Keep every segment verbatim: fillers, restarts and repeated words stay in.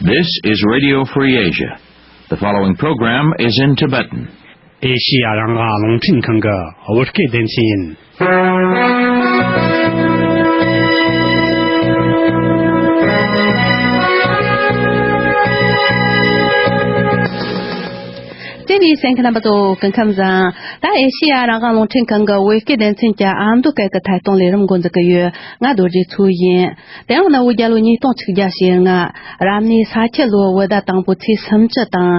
This is Radio Free Asia. The following program is in Tibetan. ཨེ་ཤི་ཡ་རང་དབང་རླུང་འཕྲིན་ཁང་གི་བོད་སྐད་སྡེ་ཚན་ཡིན། དེ་ནས་གསན་མཁན་རྣམ་པ་ཚོ་སྐུ་ཁམས་བཟང་། ད་ཨེ་ཤི་ཡ་རང་དབང་རླུང་འཕྲིན་ཁང་གི་བོད་སྐད་སྡེ་ཚན་གྱི་ཨ་མདོ་སྐད་ཀྱི་ཐད་གཏོང་ལས་རིམ་འགོ་འཛུགས་ཀྱི་ཡོད། ང་རྡོ་རྗེ་མཚོ་ཡིན། དེ་ཡང་གནའ་བོའི་རྒྱལ་ལོ་ཉིས་སྟོང་ཆིག་བརྒྱ་ཞེ་ལྔ། རབ་གནས་ས་ཁྱི་ལོ་བོད་ཟླ་དང་པོའི་ཚེས་སུམ་ཅུ་དང་།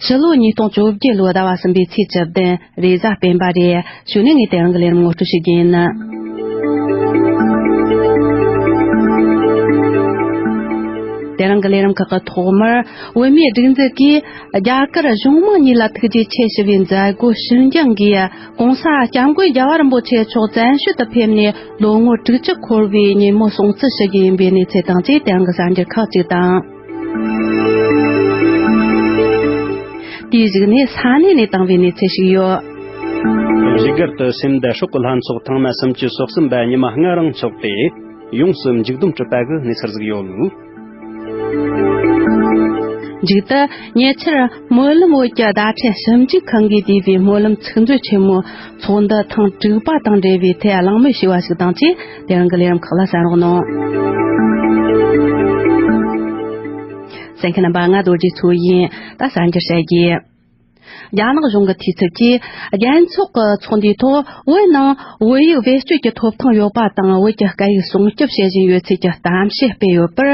ཕྱི་ལོ་ཉིས་སྟོང་བཅོ་བརྒྱད་ལོའི་ཟླ་བ་གསུམ་པའི་ཚེས་བཅུ་བདུན། རེས་གཟའ་སྤེན་པ་རེད། གཞུག་ནས་ངས་དེ་རིང་གི་ལས་རིམ་ངོ་སྤྲོད་ཞུ་རྒྱུ་ཡིན། དེ་རིང་གི་ལས་རིམ་ཁག་གི་ཐོག་མར། བོད་མིའི་སྒྲིག་འཛུགས་ཀྱིས་རྒྱ་གར་གཞུང་མང་གཉིས་ལ་ཐུགས་རྗེ་ཆེ་ཞུ་བའི་མཛད་སྒོ་ཞིབ་འཇམ་གྱིས། ྋགོང་ས་ྋསྐྱབས་མགོན་རྒྱལ་བ་རིན་པོ་ཆེ་མཆོག་བཙན་བྱོལ་དུ་ཕེབས་ནས་ལོ་ངོ་དྲུག་ཅུ་འཁོར་བའི་ཉིན་མོ་སྲུང་བརྩི་ཞུ་རྒྱུ་ཡིན་པའི་གནས་ཚུལ་དང་བཅས། དེ་རིང་གི་གསར་འགྱུར་ཁག་ཅིག་དང་། དེའི་གཞུག་ནས་ས་གནས་ནས་བཏང་བའི་གནས་ཚུལ་ཞིག་ཡོད། བཞུགས་སྒར་དུ་སེམས་དང་སྲོག་གི་ལྷ་ཚོགས་ཐེངས་མ་སུམ་ཅུ་སོ་གསུམ་པ་ཉི་མ་ལྔ་རིང་འཚོགས་ཏེ། ཡོངས་སུ་མཇུག་བསྡོམས་གྲུབ་པ་གི་གནས་ཚུལ་ཟིག་ཡོད། མཇུག་ཏུ་ཉེ་ཆར་སྨོན་ལམ་བོད་ཀྱི་བརྡ་འཕྲིན་ཞིབ་འཇུག་ཁང་གིས་བསྡུས་པའི་སྨོན་ལམ་ཚིག་མཛོད་ཆེན་མོ་ཚོགས་འདུ་ཐེངས་དྲུག་པ་དང་འབྲེལ་བའི་ཐད་གླེང་མོལ་ཞུས་པ་ཞིག་དང་བཅས། དེ་རིང་གི་ལས་རིམ་ཁག་ལ་གསན་རོགས་གནང་། གསན་མཁན་རྣམ་པ། ང་རྡོ་རྗེ་མཚོ་ཡིན། ད་གསར་འགྱུར་བཤད་རྒྱུ། རྒྱ་ནག་གཞུང་གི་འཐུས་ཚབ་ཀྱིས་རྒྱལ་ཚོགས་ཀྱི་ཚོགས་འདུའི་ཐོག་བོད་ནང་བོད་ཡིག་བེད་སྤྱོད་ཀྱི་ཐོབ་ཐང་ཡོད་པ་དང་། བོད་ཀྱི་སྐད་ཡིག་སྲུང་སྐྱོབ་བྱེད་བཞིན་ཡོད་ཚུལ་གྱི་གཏམ་བཤད་སྤེལ་ཡོད་པར།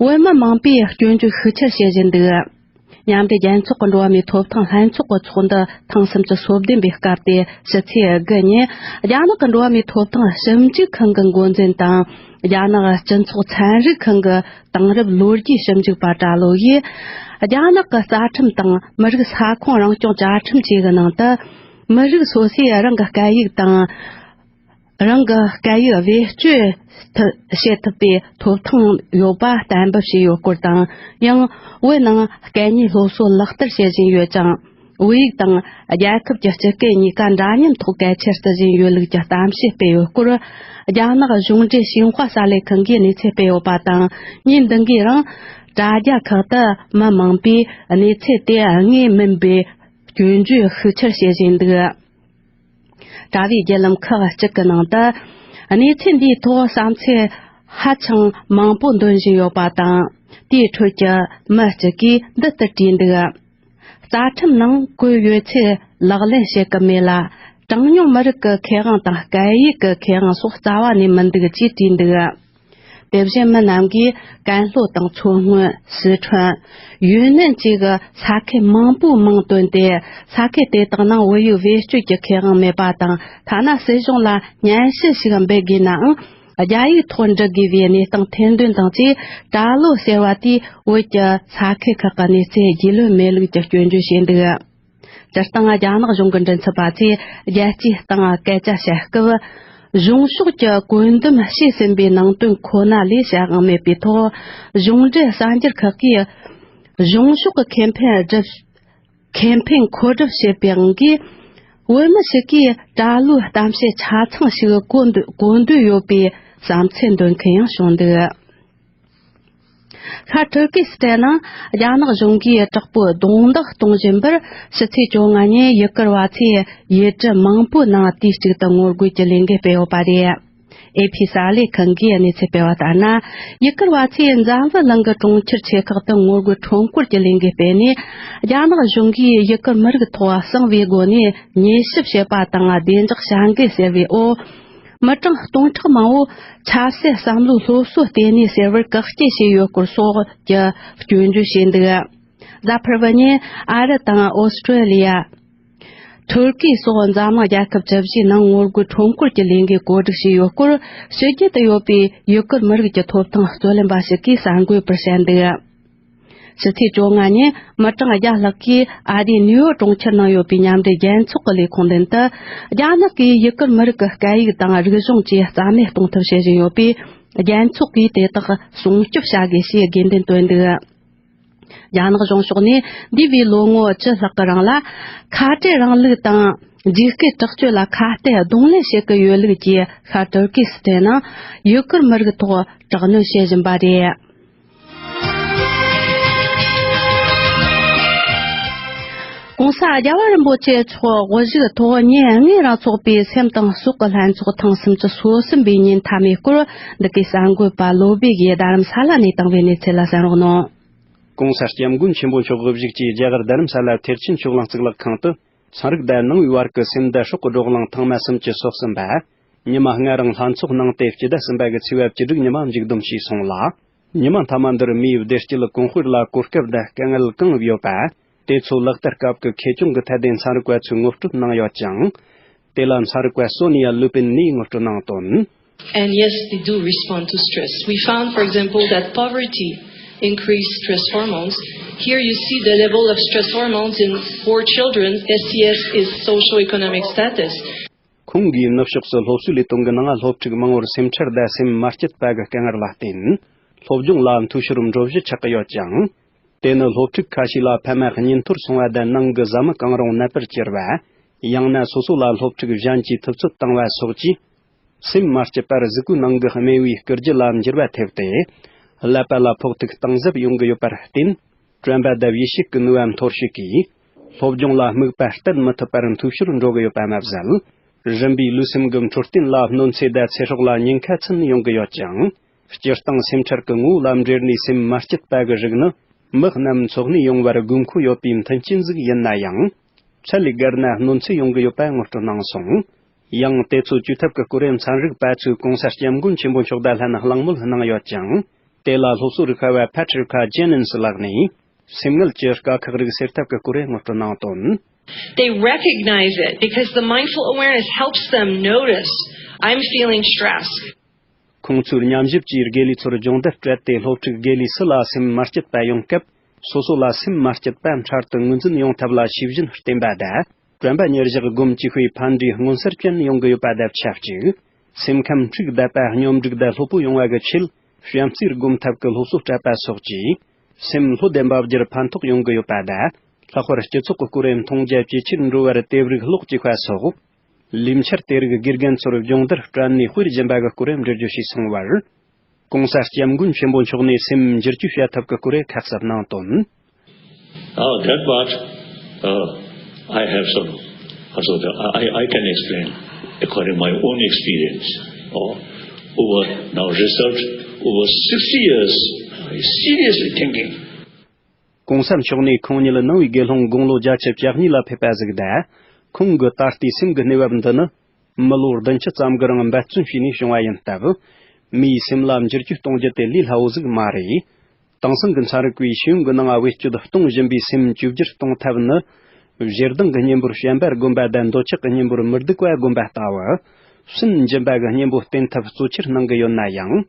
བོད་མི་མང་པོས་སྐྱོན་བརྗོད་ཤུགས་ཆེར་བྱེད་བཞིན་འདུག། མཉམ་འབྲེལ་རྒྱལ་ཚོགས་ཀྱི་འགྲོ་བ་མིའི་ཐོབ་ཐང་ལྷན་ཚོགས་ཀྱི་ཚོགས་འདུ་ཐེངས་སུམ་ཅུ་སོ་བདུན་པའི་སྐབས་ཏེ་ཕྱི་ཚེས་དགུ་ཉིན། རྒྱ་ནག་གི་འགྲོ་བ་མིའི་ཐོབ་ཐང་ཞིབ་འཇུག་ཁང་གི་འགོ་འཛིན་དང་། རྒྱ་ནག་སྤྱི་ཚོགས་ཚན་རིག་ཁང་གི་དེང་རབས་ལོ་རྒྱུས་ཞིབ་འཇུག་པ་ཀྲ་ལོ་ཡིས། རྒྱ་ནག་གི་རྩ་ཁྲིམས་དང་མི་རིགས་ས་ཁོངས་རང་སྐྱོང་བཅའ་ཁྲིམས་བཅས་ཀྱི་ནང་དུ། མི་རིགས་སོ་སོས་རང་གི་སྐད་ཡིག་དང་། རང་གི་སྐད་ཡིག་བེད་སྤྱོད་ཐུབ་བྱེད་ཐུབ་པའི་ཐོབ་ཐང་ཡོད་པ་གཏན་འབེབས་བྱས་ཡོད་སྐོར་དང་། ཡང་བོད་ནང་སྐད་གཉིས་སློབ་གསོ་ལག་བསྟར་བྱེད་བཞིན་ཡོད་ཅིང་། བོད་ཡིག་དང་རྒྱལ་ཁབ་ཀྱི་སྤྱི་སྐད་གཉིས་ཀ་འདྲ་མཉམ་ཐོག་གལ་ཆེར་བརྩི་བཞིན་ཡོད་ལུགས་ཀྱི་གཏམ་བཤད་སྤེལ་ཡོད་སྐོར། རྒྱ་ནག་གཞུང་འབྲེལ་ཤིན་ཧྭ་གསར་ལས་ཁང་གིས་གནས་ཚུལ་སྤེལ་ཡོད་པ་དང་། ཉིན་འདི་འགའི་རིང་དྲ་རྒྱ་ཁག་ཏུ་མི་མང་པོས་གནས་ཚུལ་དེ་དངོས་མིན་པའི་སྐྱོན་བརྗོད་ཤུགས་ཆེར་བྱེད་བཞིན་འདུག། དྲ་བའི་བརྒྱུད་ལམ་ཁག་ཅིག་གི་ནང་དུ། གནས་ཚུལ་འདིའི་ཐོག་བསམ་ཚུལ་ཧ་ཅང་མང་པོ་འདོན་བཞིན་ཡོད་པ་དང་། དེའི་ཁྲོད་ཀྱི་མི་གཅིག་གིས་འདི་ལྟར་བྲིས་འདུག། རྩ་ཁྲིམས་ནང་བཀོད་ཡོད་ཚུལ་ལག་ལེན་བྱེད་ཀྱི་མེད་ལ། གྲངས་ཉུང་མི་རིགས་ཀྱི་ཁེ་དབང་དང་སྐད་ཡིག་གི་ཁེ་དབང་སོགས་རྩ་བ་ནས་མི་འདུག་ཅེས་བྲིས་འདུག། དེ་བཞིན་མི་རྣམས་ཀྱིས་ཀན་ལྷོ་དང་མཚོ་སྔོན། སི་ཁྲོན། ཡུན་ནན་བཅས་ཀྱི་ས་ཁུལ་མང་པོའི་མིང་བཏོན་ཏེ། ས་ཁུལ་དེ་དག་ནང་བོད་ཡིག་བེད་སྤྱོད་ཀྱི་ཁེ་དབང་མེད་པ་དང་། ཐ་ན་སྲིད་གཞུང་ལ་སྙན་ཞུ་ཞིག་འབུལ་དགོས་ནའང་། རྒྱ་ཡིག་ཐོག་འབྲི་དགོས་པའི་གནས་སྟངས་ཐེར་འདོན་དང་བཅས། ཀྲ་ལོ་ཟེར་བ་དེས་བོད་ཀྱི་ས་ཁུལ་ཁག་གི་གནས་ཚུལ་རྒྱུས་ལོན་མེད་ལུགས་ཀྱི་སྐྱོན་བརྗོད་བྱས་འདུག། སྤྱིར་བཏང་རྒྱ་ནག་གཞུང་གི་མགྲིན་ཚབ་པ་ཚོས་རྒྱལ་སྤྱིའི་སྟེང་སྐད་ཆ་བཤད་སྐབས། གཞུང་ཕྱོགས་ཀྱི་བཀོད་འདོམས་བྱས་ཟིན་པའི་ནང་དོན་ཁོ་ན་ལས་བྱ་དབང་མེད་པའི་ཐོག། གཞུང་འབྲེལ་གསར་འགྱུར་ཁག་གིས་གཞུང་ཕྱོགས་ཀྱི་ཁེ་ཕན་སྒྲུབ། ཁེ་ཕན་མཁོ་སྒྲུབ་བྱེད་པའི་དབང་གིས། བོད་མི་ཞིག་གིས་ཀྲ་ལོའི་གཏམ་བཤད་ཆ་ཚང་ཞིག་གོ་འདོད་གོ་འདོད་ཡོད་པའི་བསམ་ཚུལ་འདོན་མཁན་ཡང་བྱུང་འདུག། ཤར་ཏུར་ཀི་སི་ཐན་ནང་རྒྱ་ནག་གཞུང་གིས་དྲག་པོའི་རྡུང་རྡེག་གཏོང་བཞིན་པར། ཕྱི་ཚེས་བཅོ་ལྔ་ཉིན་ཡུ་གུར་བ་ཚོས་ཡུལ་གྲུ་མང་པོའི་ནང་དུས་གཅིག་ཏུ་ངོ་རྒོལ་གྱི་ལས་འགུལ་སྤེལ་ཡོད་པ་རེད། ཨེ་ཕི་གསར་ལས་ཁང་གིས་གནས་ཚུལ་སྤེལ་བ་ལྟར་ན། ཡུ་གུར་བ་ཚོས་འཛམ་བུ་གླིང་གི་གྲོང་ཁྱེར་ཆེ་ཁག་ཏུ་ངོ་རྒོལ་ཁྲོམ་སྐོར་གྱི་ལས་འགུལ་སྤེལ་ནས། རྒྱ་ནག་གཞུང་གིས་ཡུ་གུར་མི་རིགས་ཐོག་གསང་བའི་སྒོ་ནས་ཉེས་ཞིབ་བྱེད་པ་དང་བདེ་འཇགས་བྱ་འགུལ་ཟེར་བའི་འོག། མི་གྲངས་སྟོང་ཕྲག་མང་བོ་ཆབ་སྲིད་བསམ་བློའི་སློབ་གསོ་སྤྲད་ནས་ཟེར་བར་བཀག་སྐྱིལ་བྱས་ཡོད་སྐོར་སོགས་ཀྱི་སྐྱོན་བརྗོད་བྱས་འདུག། གཟའ་ཕུར་བུ་ཉིན་ཨ་རི་དང་ཨོ་སི་ཀྲོ་ལི་ཡ། ཐུར་ཀི་སོགས་འཛམ་གླིང་རྒྱལ་ཁབ་བཅུ་བཞིའི་ནང་ངོ་རྒོལ་ཁྲོམ་སྐོར་གྱི་ལས་འགུལ་གོ་སྒྲིག་བྱས་ཡོད་སྐོར། ཕྱི་རྒྱལ་དུ་ཡོད་པའི་ཡུ་གུར་མི་རིགས་ཀྱི་ཐོབ་ཐང་རྩོད་ལེན་པ་ཞིག་གིས་གསར་འགོད་པར་བཤད་འདུག། ཕྱི་ཚེས་བཅོ་ལྔ་ཉིན་མི་གྲངས་བརྒྱ་ལྷག་གིས་ཨ་རིའི་ནིའུ་ཡོག་གྲོང་ཁྱེར་ནང་ཡོད་པའི་མཉམ་འབྲེལ་རྒྱལ་ཚོགས་ཀྱི་ལས་ཁུངས་མདུན་དུ། རྒྱ་ནག་གིས་ཡུ་གུར་མི་རིགས་ཀྱི་སྐད་ཡིག་དང་རིག་གཞུང་བཅས་རྩ་མེད་གཏོང་ཐབས་བྱེད་བཞིན་ཡོད་པས། རྒྱལ་ཚོགས་ཀྱིས་དེ་དག་སྲུང་སྐྱོབ་བྱ་དགོས་ཞེས་དགོས་འདུན་བཏོན་འདུག། རྒྱ་ནག་གཞུང་ཕྱོགས་ནས་འདས་པའི་ལོ་ངོ་བཅུ་ལྷག་གི་རིང་ལ། ཁ་བྲལ་རིང་ལུགས་དང་། འཇིགས་སྐུལ་དྲག་སྤྱོད་ལ་ཁ་གཏད་གདོང་ལེན་བྱེད་ཀྱི་ཡོད་ལུགས་ཀྱིས། ཤར་ཏུར་ཀི་སི་ཐན་ནང་ཡུ་གུར་མི་རིགས་ཐོག་དྲག་གནོན་བྱེད་བཞིན་པ་རེད། གོང་ས་རྒྱལ་བ་རིན་པོ་ཆེ་མཆོག་དབུ་བཞུགས་ཐོག་ཉིན་ལྔའི་རིང་འཚོགས་པའི་སེམས་དང་སྲོག་གི་ལྷན་ཚོགས་ཐེངས་སུམ་ཅུ་སོ་གསུམ་པའི་ཉིན་མཐའ་མའི་སྐོར། འདི་གའི་གསར་འགོད་པ་བློ་བྷེ་གིས་རྡ་རམ་ས་ལ་ནས་བཏང་བའི་གནས་ཚུལ་ལ་གསན་རོགས་གནང་། ྋགོང་ས་ྋསྐྱབས་མགོན་ཆེན་པོ་མཆོག་དབུ་བཞུགས་ཀྱིས་རྒྱ་གར་རྡ་རམ་ས་ལ་ཐེག་ཆེན་ཆོས་གླིང་གཙུག་ལག་ཁང་དུ། ཚན་རིག་དང་ནང་པའི་བར་གྱི་སེམས་དང་སྲོག་གི་བགྲོ་གླེང་ཐེངས་མ་སུམ་ཅུ་སོ་གསུམ་པ། ཉི་མ་ལྔ་རིང་ལྷན་ཚོགས་གནང་སྟེ། སྤྱི་ཟླ་གསུམ་པ་གི་ཚེས་པ་བཅུ་དྲུག་ཉི་མ་མཇུག་བསྡོམས་བྱས་སོང་ལ། ཉི་མ་མཐའ་མ་འདིར་མིའི་བདེ་སྐྱིད་གོང་སྤེལ་ལ་གོ་སྐབས་དང་དཀའ་ངལ་གང་ཡོད་པ། དེ་ཚོ་ལག་བསྟར་སྐབས་ཀྱི་ཁེ་གྱོང་གི་ཐད་དེ་ཚན་རིག་པ་ཚོས་ངོ་སྤྲོད་གནང་ཡོད་ཅིང་། དེ་ལ་ཚན་རིག་པ་སོ་ནི་ཡ་ལུ་པིན་ནས་ངོ་སྤྲོད་གནང་དོན། And yes, they do respond to stress. We found, for example, that poverty increased stress hormones. Here you see the level of stress hormones in poor children, S E S is socioeconomic status. ཁོང་གིས་ནུབ་ཕྱོགས་སུ་སློབ་གསོའི་ལས་དོན་གྱི་ནང་སློབ་ཕྲུག་མང་བོར་སེམས་ཁྲལ་དང་སེམས་མ་སྐྱིད་པ་གི་དཀའ་ངལ་ལ་བརྟེན། སློབ་སྦྱོང་ལ་འཐུས་ཤོར་འགྲོ་གཞི་ཆགས་ཀྱི་ཡོད་ཅིང་། དེ་ནི་སློབ་ཕྲུག་ཁ་ཤས་ལ་ཕ་མ་གཉེན་འཐོར་སོང་བ་དང་ནང་གི་བཟའ་མི་གང་རུང་ནད་པར་གྱུར་བ། ཡང་ན་སོ་སོ་ལ་སློབ་ཕྲུག་གཞན་གྱིས་ཐུབ་ཚོད་བཏང་བ་སོགས་ཀྱིས། སེམས་མ་སྐྱིད་པར་གཟུགས་པོའི་ནང་གི་རྨེན་བུའི་སྐུལ་རྒྱུ་ལ་འགྱུར་བ་ཐེབས་ཏེ། ཀླད་པ་ལ་ཕོག་ཐུག་གཏིང་ཟབ་ཡོང་གི་ཡོད་པར་བརྟེན། དྲན་པ་དང་ཡིད་ཆེས་ཀྱི་ནུས་པ་འཐོར་ཞིག་གིས། སློབ་སྦྱོང་ལ་དམིགས་པ་གཏད་མི་ཐུབ་པར་འཐུས་ཤོར་འགྲོ་གི་ཡོད་པ་མ་ཟད། རིམ་པས་ལུས་སེམས་ཀྱི་འཕྲོད་བསྟེན་ལ་གནོད་འཚེ་དང་ཚེ་སྲོག་ལ་ཉེན་ཁ་ཚུད་ཡོང་གི་ཡོད་ཅིང་། སྤྱིར་བཏང་སེམས་ཁྲལ་གྱི་ངོ་བོ་ལ་འབྲེལ་ནས་སེམས་མ་སྐྱིད་པ་གི་རིགས་ནི། མི་རྣམས་འཚོ་གནས་ཡོང་བར་དགོས་མཁོ་ཡོད་པའི་མཐུན་རྐྱེན་ཟིག་ཡིན་ན་ཡང་། ཚད་ལས་བརྒལ་ན་གནོད་འཚེ་ཡོང་གི་ཡོད་པ་ངོ་སྤྲོད་གནང་སོང་། ཡང་དེ་ཚོ་བཅོས་ཐབས་ཀྱི་སྐོར་ཚན་རིག་པ་ཚོས་གོང་ས་སྐྱབས་མགོན་ཆེན་པོ་མཆོག་དང་ལྷན་གླེང་མོལ་གནང་ཡོད་ཅིང་། དེ་ལ་སློབ་གསོ་རིག་པ་བ་Patricia Jennings་ལགས་ནས། སེམས་ངལ་གྱི་དཀའ་ཁག་རིགས་སེལ་ཐབས་ཀྱི་སྐོར་ངོ་སྤྲོད་གནང་དོན། They recognize it because the mindful awareness helps them notice, "I'm feeling stressed." ཁོང་ཚོས་ཉམས་ཞིབ་ཀྱིས་དགེ་ལས་ཚོར་སྦྱོང་བརྡར་སྤྲད་དེ། སློབ་ཕྲུག་དགེ་ལས་སུ་ལ་སེམས་མ་སྐྱིད་པ་ཡོང་སྐབས། སོ་སོ་ལ་སེམས་མ་སྐྱིད་པ་འཕྲལ་དུ་ངོས་འཛིན་ཡོང་ཐབས་ལ་ཤེས་བཞིན་བསྟེན་པ་དང་། དྲན་པ་ཉེར་བཞག་སྒོམ་བཅས་པའི་ཕན་འབྲས་མངོན་གསལ་ཅན་ཡོང་གི་ཡོད་པ་དང་ཆབས་ཅིག་སེམས་ཁམས་འཁྲུག་བསྡད་པ་སྙོམས་སྒྲིག་དང་སློབ་པོ་ཡོང་བ་གི་ཆེད། བྱམས་བརྩེའི་སྒོམ་ཐབས་ཀྱི་སློབ་གསོ་སྤྲད་པ་སོགས་ཀྱིས། སེམས་ལྷོད་ལྡན་པ་བསྒྱུར་ཕན་ཐོགས་ཡོང་གི་ཡོད་པ་དང་། ལྷག་པར་སྤྱི་ཚོགས་ཀྱི་སྐོར་མཐོང་རྒྱ་ཇེ་ཆེར་འགྲོ་བར་དེབ་རིགས་ཀློག་བཅུག་པ་སོགས། ལས་འཆར་དེ་རིགས་དགེ་རྒན་ཚོར་སྦྱོང་བརྡར་སྤྲད་ནས་དཔེར་སྦྱིན་པ་གི་སྐོར་འགྲེལ་བརྗོད་བྱས་སོང་བར། ྋགོང་ས་ྋསྐྱབས་མགོན་ཆེན་པོ་མཆོག་ནས་སེམས་འགྱུར་བཅོས་བྱ་ཐབས་ཀྱི་སྐོར་ཁ་གསབ་གནང་དོན། Oh, that part, uh, I have some, uh, sort of, I, I can explain according my own experience. Oh, over now research, over sixty years, I seriously thinking. ྋགོང་ས་མཆོག་ནས་ཁོང་ཉིད་ནང་པའི་དགེ་སློང་དགུང་ལོ་བརྒྱད་ཅུ་གྱ་གཉིས་ལ་ཕེབས་པ་ཟིག་དང་། ཁོང་གི་ད་ལྟའི་སེམས་ཀྱི་གནས་བབ་འདི་ནི། མི་ལོ་བདུན་ཅུ་ཙམ་གྱི་རིང་འབད་བརྩོན་བྱས་ནས་བྱུང་བ་ཡིན་སྟབས། མིའི་སེམས་ལ་འགྱུར་བཅོས་གཏོང་རྒྱུ་དེ་ལས་སླ་བོ་ཟིག་མ་རེད། དེང་སང་གི་ཚན་རིག་པས་ཤེས་ཡོན་གྱི་ནང་བེད་སྤྱོད་གཏོང་བཞིན་པའི་སེམས་བཅོས་བསྒྱུར་གཏོང་ཐབས་ནི། ཞེ་སྡང་གི་གཉེན་པོར་བྱམས་པ་སྒོམ་པ་དང་འདོད་ཆགས་ཀྱི་གཉེན་པོར་མི་སྡུག་པ་སྒོམ་པ་ལྟ་བུ། སུན་འབྱིན་པ་གི་གཉེན་པོ་བསྟེན་ཐབས་གཙོ་ཆེར་གནང་གི་ཡོད་ན་ཡང་།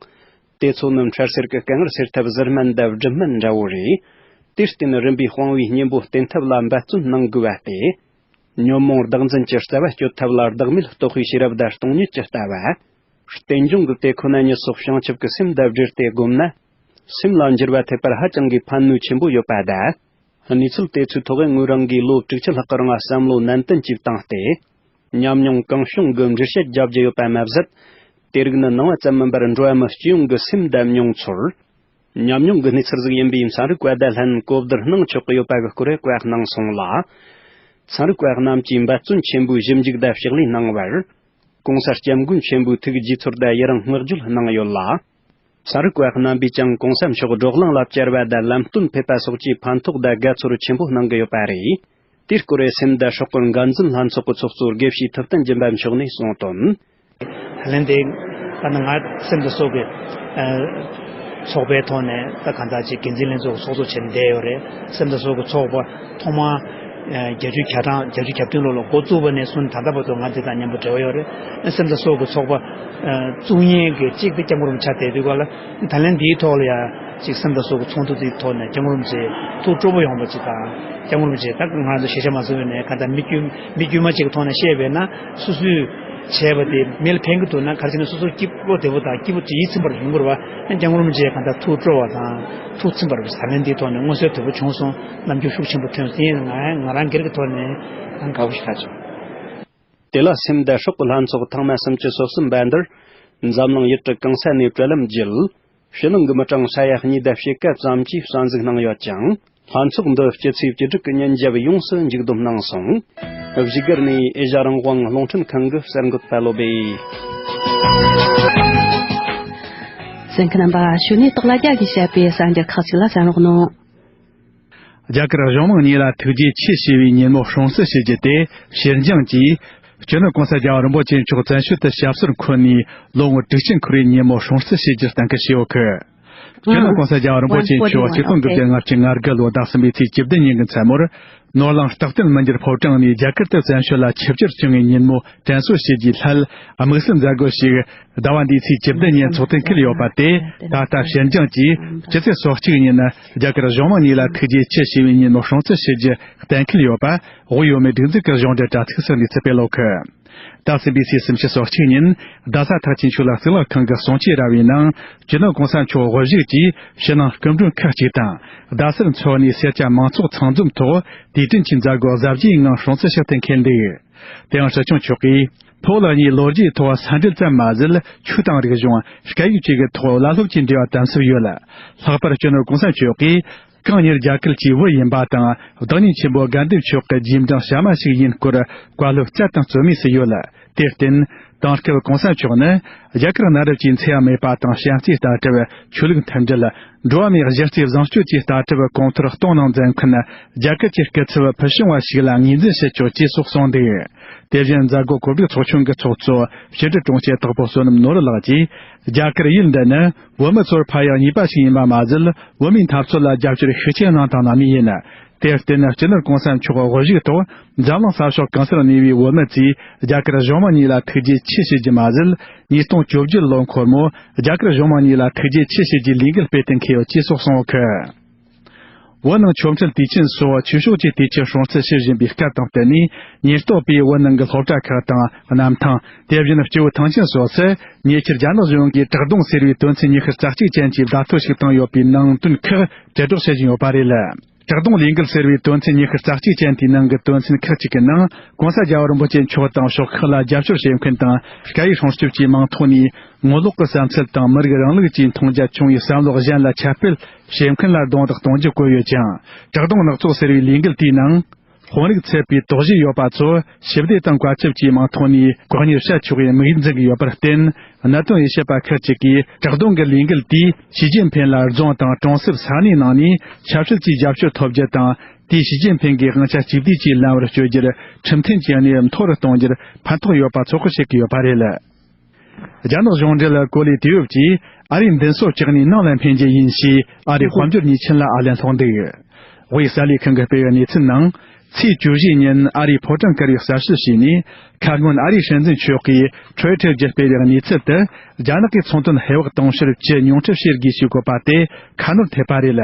དེ་ཚོ་ནི་འཕྲལ་སེལ་གྱི་དཀའ་ངལ་སེལ་ཐབས་ཟུར་སྨན་དང་སྦྲུམ་སྨན་འདྲ་བོ་རེད། དེར་བརྟེན་རིམ་པས་དཔང་བའི་གཉེན་པོ་བསྟེན་ཐབས་ལ་འབད་བརྩོན་གནང་དགོས་པ་སྟེ། ཉོན་མོངས་བདག་འཛིན་གྱི་རྩ་བ་གཅོད་ཐབས་ལ་བདག་མེད་རྟོགས་པའི་ཤེས་རབ་དང་སྟོང་ཉིད་ཀྱི་ལྟ་བ། རྟེན་འབྱུང་གི་དེ་ཁོ་ན་ཉིད་སོགས་བྱང་ཆུབ་ཀྱི་སེམས་དང་སྦྲེལ་ཏེ་བསྒོམས་ན། སེམས་ལ་འགྱུར་བ་ཐེབས་པར་ཧ་ཅང་གི་ཕན་ནུས་ཆེན་པོ་ཡོད་པ་དང་། གནས་ཚུལ་དེ་ཚོའི་ཐོག་ངོས་རང་གིས་ལོ་དྲུག་ཅུ་ལྷག་གི་རིང་བསམ་བློ་ནན་ཏན་གྱིས་བཏང་སྟེ། ཉམས་མྱོང་གང་བྱུང་གི་འགྲེལ་བཤད་བརྒྱབ་རྒྱུ་ཡོད་པ་མ་ཟད། དེ་རིགས་ནི་ནང་པ་ཙམ་མིན་པར་འགྲོ་བ་མི་སྤྱི་ཡོངས་ཀྱི་སེམས་དང་མྱོང་ཚོར། ཉམས་མྱོང་གི་གནས་ཚུལ་ཟིག་ཡིན་པས་ཚན་རིག་པ་དང་ལྷན་གོ་བསྡུར་གནང་ཆོག་གི་ཡོད་པ་གི་སྐོར་བཀའ་གནང་སོང་ལ། ཚན་རིག་པ་རྣམས་ཀྱིས་འབད་བརྩོན་ཆེན་པོས་ཞིབ་འཇུག་དང་ཕྱག་ལས་གནང་བར། ྋགོང་ས་ྋསྐྱབས་མགོན་ཆེན་པོས་ཐུགས་དགྱེས་ཚོར་དང་ཡི་རང་བསྔགས་བརྗོད་གནང་ཡོད་ལ། ཚན་རིག་པ་རྣམ་པས་ཀྱང་ྋགོང་ས་མཆོག་བགྲོ་གླེང་ལ་བཅར་བ་དང་ལམ་སྟོན་ཕེབས་པ་སོགས་ཀྱིས་ཕན་ཐོགས་དང་དགའ་ཚོར་ཆེན་པོ་གནང་གི་ཡོད་པ་རེད། དེའི་སྐོར་སེམས་དང་སྲོག་གི་འགན་འཛིན་ལྷན་ཚོགས་ཀྱི་ཚོགས་གཙོ་དགེ་བཤེས་ཐུབ་བསྟན་སྦྱིན་པ་མཆོག་ནས་གསུངས་དོན། ད་ལན་དེ་ད་ནི་ང་སེམས་དང་སྲོག་གི་ཚོགས་པའི་ཐོག་ནས་ད་གང་ལྟར་ཅིག་འགན་འཛིན་ལྷན་ཚོགས་ཀྱི་ཚོགས་གཙོ་བྱས་ནས་བསྡད་ཡོད་རེད། སེམས་དང་སྲོག་གི་ཚོགས་པ་ཐོག་མར་བརྒྱད་ཅུ་གྱ་གྲངས་བརྒྱད་ཅུ་གྱ་བདུན་ལོ་ལ་འགོ་བཙུགས་པ་ནས་བཟུང་ད་ལྟ་བར་དུ་ང་འདི་དང་མཉམ་པོ་འབྲེལ་བ་ཡོད་རེད། སེམས་དང་སྲོག་གི་ཚོགས་པ་བཙུགས་མཁན་གྱི་གཅིག་དེ་སྐྱབས་མགོན་རིན་པོ་ཆེ་བསྡད་དུས་སྐབས་ལ། ད་ལན་འདིའི་ཐོག་ལ་ཡང་ཅིག་སེམས་དང་སྲོག་གི་ཚོགས་འདུ་དེའི་ཐོག་ནས་སྐྱབས་མགོན་རིན་པོ་ཆེ་ཐུགས་སྤྲོ་པོ་ཡོང་བ་ཅིག་དང་། སྐྱབས་མགོན་རིན་པོ་ཆེ་ད་ང་རང་ཚོ་ཤེས་བྱ་མ་ཟིན་པའི་ནས་གང་ལྟར་མི་དཀྱུས་མི་དཀྱུས་མ་ཅིག་གི་ཐོག་ནས་བཤད་པས་ན། སོ་སོས་བྱས་པ་དེ་མི་ལ་ཕན་གྱི་འདུག་ན། ག་རེ་བྱས་ན་སོ་སོ་སྐྱིད་པོ་བདེ་པོ་དང་སྐྱིད་པོ་ཡིད་ཚིམ་པར་ཡོང་དགོས་རེད་བ། སྐྱབས་མགོན་རིན་པོ་ཆེ་གང་ལྟར་ཐུགས་སྤྲོ་བ་དང་ཐུགས་ཚིམ་པར་ད་ལན་འདིའི་ཐོག་ནས་མངོན་གསལ་དོད་པོ་བྱུང་སོང་། རྣམ་འགྱུར་ཤུགས་ཆེན་པོ་ཐོན་སོང་། ཡིན་ང་ང་རང་སྒེར་གྱི་ཐོག་ནས་ཡང་དགའ་པོ་ཞིག་ཆགས་བྱུང་། དེ་ལ་སེམས་དང་སྲོག་གི་ལྷན་ཚོགས་ཐེངས་མ་སུམ་ཅུ་སོ་གསུམ་པ་འདིར། འཛམ་གླིང་ཡུལ་གྲུ་གང་ས་ནས་དྲི་ལན་བརྒྱུད། ཕྱི་ནང་གི་མི་གྲངས་ས་ཡ་གཉིས་དང་ཕྱེད་ཀ་ཙམ་གྱིས་གསན་གཟིགས་གནང་ཡོད་ཅིང་། ལྷན་ཚོགས་འདི་སྤྱི་ཚེས་བཅུ་དྲུག་གི་ཉིན་རྒྱབ་ཡོངས་སུ་མཇུག་བསྡོམས་གནང་སོང་། བཞུགས་སྒར་ནས་ཨེ་ཤ་རང་དབང་རླུང་འཕྲིན་ཁང་གི་གསར་འགོད་པ་བློ་སྦེ། གསན་མཁན་རྣམ་པ། གཞུག་ནས་སྟག་ལྷ་རྒྱལ་གྱིས་བཤད་པའི་གསར་འགྱུར་ཁག་ཅིག་ལ་གསན་རོགས་གནང་། རྒྱ་གར་གཞུང་མང་གཉིས་ལ་ཐུགས་རྗེ་ཆེ་ཞུ་བའི་ཉིན་མོ་སྲུང་བརྩི་ཞུ་རྒྱུ་དེ་ཕྱིར་འགྱངས་ཀྱིས། སྤྱི་ནོར་༸གོང་ས་༸རྒྱལ་བ་རིན་པོ་ཆེ་མཆོག་བཙན་བྱོལ་དུ་ཞབས་སོར་འཁོད་ནས་ལོ་ངོ་དྲུག་ཅུ་འཁོར་བའི་ཉིན་མོ་སྲུང་བརྩི་ཞུ་རྒྱུར་གཏན་འཁེལ་བྱས་ཡོད་ཁུལ། སྤྱི་ནོར་༸གོང་ས་༸རྒྱལ་བ་རིན་པོ་ཆེ་མཆོག་ཆིག་སྟོང་དགུ་བརྒྱ་ལྔ་བཅུ་ང་དགུ་ལོ་ཟླ་གསུམ་པའི་ཚེས་བཅུ་བདུན་ཉིན་གྱི་མཚན་མོར། ནོར་གླིང་རྟག་བརྟན་མི་འགྱུར་ཕོ་བྲང་ནས་རྒྱ་གར་དུ་བཙན་བྱོལ་ལ་ཆིབས་བསྒྱུར་བྱུང་བའི་ཉིན་མོ་དྲན་གསོ་ཞུ་རྒྱུའི་སླད། དམིགས་བསལ་མཛད་སྒོ་ཞིག་ཟླ་བ་འདིའི་ཚེས་བཅུ་བདུན་ཉིན་འཚོགས་གཏན་འཁེལ་ཡོད་པ་དེ། ད་ལྟ་ཕྱིར་འགྱངས་ཀྱིས་སྤྱི་ཚེས་སོ་གཅིག་ཉིན་རྒྱ་གར་གཞུང་མང་གཉིས་ལ་ཐུགས་རྗེ་ཆེ་ཞུ་བའི་ཉིན་མོ་སྲུང་བརྩི་ཞུ་རྒྱུ་གཏན་འཁེལ་ཡོད་པ། དབུས་ཡུལ་མིའི་སྒྲིག་འཛུགས་ཀྱི་གཞུང་འབྲེལ་དྲ་ཚིགས་སུ་གནས་ཚུལ་སྤེལ་ཡོད་ཁུལ། ད་ཕྱི་ཟླ་བའི་ཚེས་སུམ་ཅུ་སོ་གཅིག་ཉིན་རྡ་ས་ཐེག་ཆེན་ཆོས་ལུགས་གཙུག་ལག་ཁང་གི་གསུང་ཆོས་ར་བའི་ནང་། སྤྱི་ནོར་༸གོང་ས་མཆོག་དབུ་བཞུགས་ཀྱིས་ཕྱི་ནང་སྐུ་མགྲོན་ཁག་ཅིག་དང་། རྡ་སར་འཚོགས་ནས་སེར་སྐྱ་མང་ཚོགས་ཚང་འཛོམས་ཐོག་དུས་དྲན་གྱི་མཛད་སྒོ་གཟབ་རྒྱས་ངང་སྲུང་བརྩི་ཞུ་གཏན་འཁེལ་འདུག། དེ་ཡང་སྲིད་སྐྱོང་མཆོག་གིས། ཕོ་ལགས་གཉིས་ལོ་རྒྱུས་ཐོག་ས་འབྲེལ་ཙམ་མ་ཟད། ཆོས་དང་རིག་གཞུང་། སྐད་ཡིག་བཅས་ཀྱི་ཐོག་བླ་སློབ་ཀྱི་འབྲེལ་བ་དམ་ཟབ་ཡོད། ལྷག་པར་སྤྱི་ནོར་༸གོང་ས་མཆོག་གིས། གང་ཉིད་རྒྱ་གར་གྱི་བུ་ཡིན་པ་དང་། བདག་ཉིད་ཆེན་པོ་དགའ་ལྡན་མཆོག་གི་རྗེས་འབྲང་ཞབས་མ་ཞིག་ཡིན་སྐོར་བཀའ་སློབ་རྩལ་དང་རྩོལ་མེད་སུ་ཡོད། དེར་བརྟེན། དེང་སྐབས་༸གོང་ས་མཆོག་ནི། རྒྱ་གར་གནའ་རབས་ཀྱི་མཚེའུ་མེད་པ་དང་། བྱམས་བརྩེའི་ལྟ་གྲུབ། ཆོས་ལུགས་མཐུན་སྒྲིལ། འགྲོ་བ་མིའི་གཞི་རྩའི་བཟང་སྤྱོད་ཀྱི་ལྟ་གྲུབ་གོང་མཐོར་གཏོང་གནང་མཛད་མཁན། རྒྱ་གར་གྱི་སྐུ་ཚབ་ཕུལ་བྱུང་བ་ཞིག་ལ་ངོས་འཛིན་ཞུ་ཆོག་ཅེས་སོགས་གསུངས་འདུག། དེ་བཞིན་མཛད་སྒོ་གོ་སྒྲིག་ཚོགས་ཆུང་གི་ཚོགས་གཙོ་ཕྱི་དྲིལ་དྲུང་ཆེ་དྭགས་པོ་བསོད་ནམས་ནོར་བུ་ལགས་ཀྱིས། རྒྱ་གར་ཡུལ་འདི་ནི། བོད་མི་ཚོར་ཕན་ཡག་ཉེས་པ་ཞིག་ཡིན་པ་མ་ཟད། བོད་མིའི་འཐབ་རྩོད་ལ་རྒྱབ་སྐྱོར་ཤུགས་ཆེ་གནང་དང་གནང་མུས་ཡིན། དེར་བརྟེན། སྤྱི་ནོར་༸གོང་ས་མཆོག་དབུ་བཞུགས་ཐོག་འཛམ་གླིང་ས་ཕྱོགས་གང་སར་གནས་པའི་བོད་མི་ཚོས་རྒྱ་གར་གཞུང་མང་གཉིས་ལ་ཐུགས་རྗེ་ཆེ་ཞུ་རྒྱུ་མ་ཟད། ཉིས་སྟོང་བཅོ་བརྒྱད་ལོ་འཁོར་མོ་རྒྱ་གར་གཞུང་མང་གཉིས་ལ་ཐུགས་རྗེ་ཆེ་ཞུ་རྒྱུའི་ལས་འགུལ་སྤེལ་གཏན་འཁེལ་ཡོད་ཅེས་སོགས་གསུངས་ཡོད་ཁུལ། བོད་ནང་ཆོ་འཕྲུལ་དུས་ཆེན་སོགས་ཆོས་ཕྱོགས་ཀྱི་དུས་ཆེན་སྲུང་བརྩི་ཞུ་བཞིན་པའི་སྐབས་དང་བསྟུན་ནས། ཉེན་རྟོག་པས་བོད་ནང་གི་སློབ་གྲྭ་ཁག་དང་། གནམ་ཐང་། དེ་བཞིན་སྐྱེ་བོ་ཐང་ཆེན་སོགས་སུ། ཉེ་ཆར་རྒྱ་ནག་གཞུང་གིས་བྲག་རྡུང་ཟེར་བའི་དོན་ཚན་ཉི་ཤུ་རྩ་གཅིག་ཅན་གྱི་བརྡ་ཐོ་ཞིག་བཏང་ཡོད་པའི་ནང་དོན་ཁག་དྲིལ་བསྒྲགས་བྱེད་བཞིན་ཡོད་པ་རེད། བྲག་རྡུང་ལས་འགུལ་ཟེར་བའི་དོན་ཚན་ཉི་ཤུ་རྩ་གཅིག་ཅན་དེའི་ནང་གི་དོན་ཚན་ཁག་ཅིག་གི་ནང་། ༸གོང་ས་རྒྱལ་བ་རིན་པོ་ཆེ་མཆོག་དང་ཕྱོགས་ཁག་ལ་རྒྱབ་སྐྱོར་བྱེད་མཁན་དང་། སྐད་ཡིག་སྲུང་སྐྱོབ་ཀྱི་མིང་ཐོག་ནས། ངོ་ལོག་གི་བསམ་ཚུལ་དང་། མི་རིགས་རིང་ལུགས་ཀྱི་མཐོང་རྒྱ་ཆུང་བའི་བསམ་བློ་གཞན་ལ་ཁྱབ་སྤེལ་བྱེད་མཁན་ལ་རྡུང་རྡེག་གཏོང་རྒྱུ་བཀོད་ཡོད་ཅིང་། བྲག་རྡུང་ནག་ཚོགས་ཟེར་བའི་ལས་འགུལ་དེའི་ནང་། དཔོན་རིགས་ཚད་པའི་དོགས་གཞི་ཡོད་པ་ཚོ་ཞི་བདེ་དང་བཀའ་ཁྱབ་ཀྱི་མིང་ཐོག་ནས་བཀག་ཉར་བྱ་ཆོག་པའི་དམིགས་འཛིན་ཡོད་པར་བརྟེན། གནད་དོན་དབྱེ་ཞིབ་པ་ཁག་ཅིག་གིས། བྲག་རྡུང་གི་ལས་འགུལ་དེས་ཞི་ཅིན་ཕིན་ལ་རྫོང་དང་གྲོང་གསེབ་ས་གནས་ནང་ནས་ཆབ་སྲིད་ཀྱི་རྒྱབ་སྐྱོར་ཐོབ་རྒྱུ་དང་། དེས་ཞི་ཅིན་ཕིན་གྱི་དབང་ཆ་གཅིག་བསྡུས་ཀྱིས་ལམ་བུར་བསྐྱོད་རྒྱུར་ཁྲིམས་མཐུན་གྱི་གནས་བབ་མཐོ་རུ་གཏོང་རྒྱུར་ཕན་ཐོགས་ཡོད་པ་ཚོད་དཔག་བྱེད་ཀྱི་ཡོད་པ་རེད། རྒྱ་ནག་གཞུང་འབྲེལ་གོ་ལའི་དུས་བབ་ཀྱིས་ཨ་རིའི་མདུན་སོ་བཅག་ནས་ནང་ལ་འཕེན་རྒྱུ་ཡིན་ཞེས་ཨ་རིའི་དཔལ་འབྱོར་ཉེས་ཆེན་ལ་ཨ་ལན་སློག་འདུག། དབུས་གསར་ལས་ཁང་གིས་སྤེལ་བའི་གནས་ཚུལ་ནང་། ཚེས་བཅུ་བཞི་ཉིན་ཨ་རིའི་ཕོ་བྲང་དཀར་པོས་གསལ་བཤད་བྱས་ནས། ཁ་སྔོན་ཨ་རིའི་སྲིད་འཛིན་མཆོག་གིས་ཁྲོས་ཁྲེབ་བརྒྱུད་སྤེལ་བའི་གནས་ཚུལ་དུ། རྒྱ་ནག་གིས་ཚོང་དོན་ཧེ་བག་དུང་ཕྱུར་བཅུ་ཉུང་འཕྲི་བྱེད་དགོས་ཞེས་བཀོད་པ་དེ་ཁ་ནོར་ཐེབས་པ་རེད།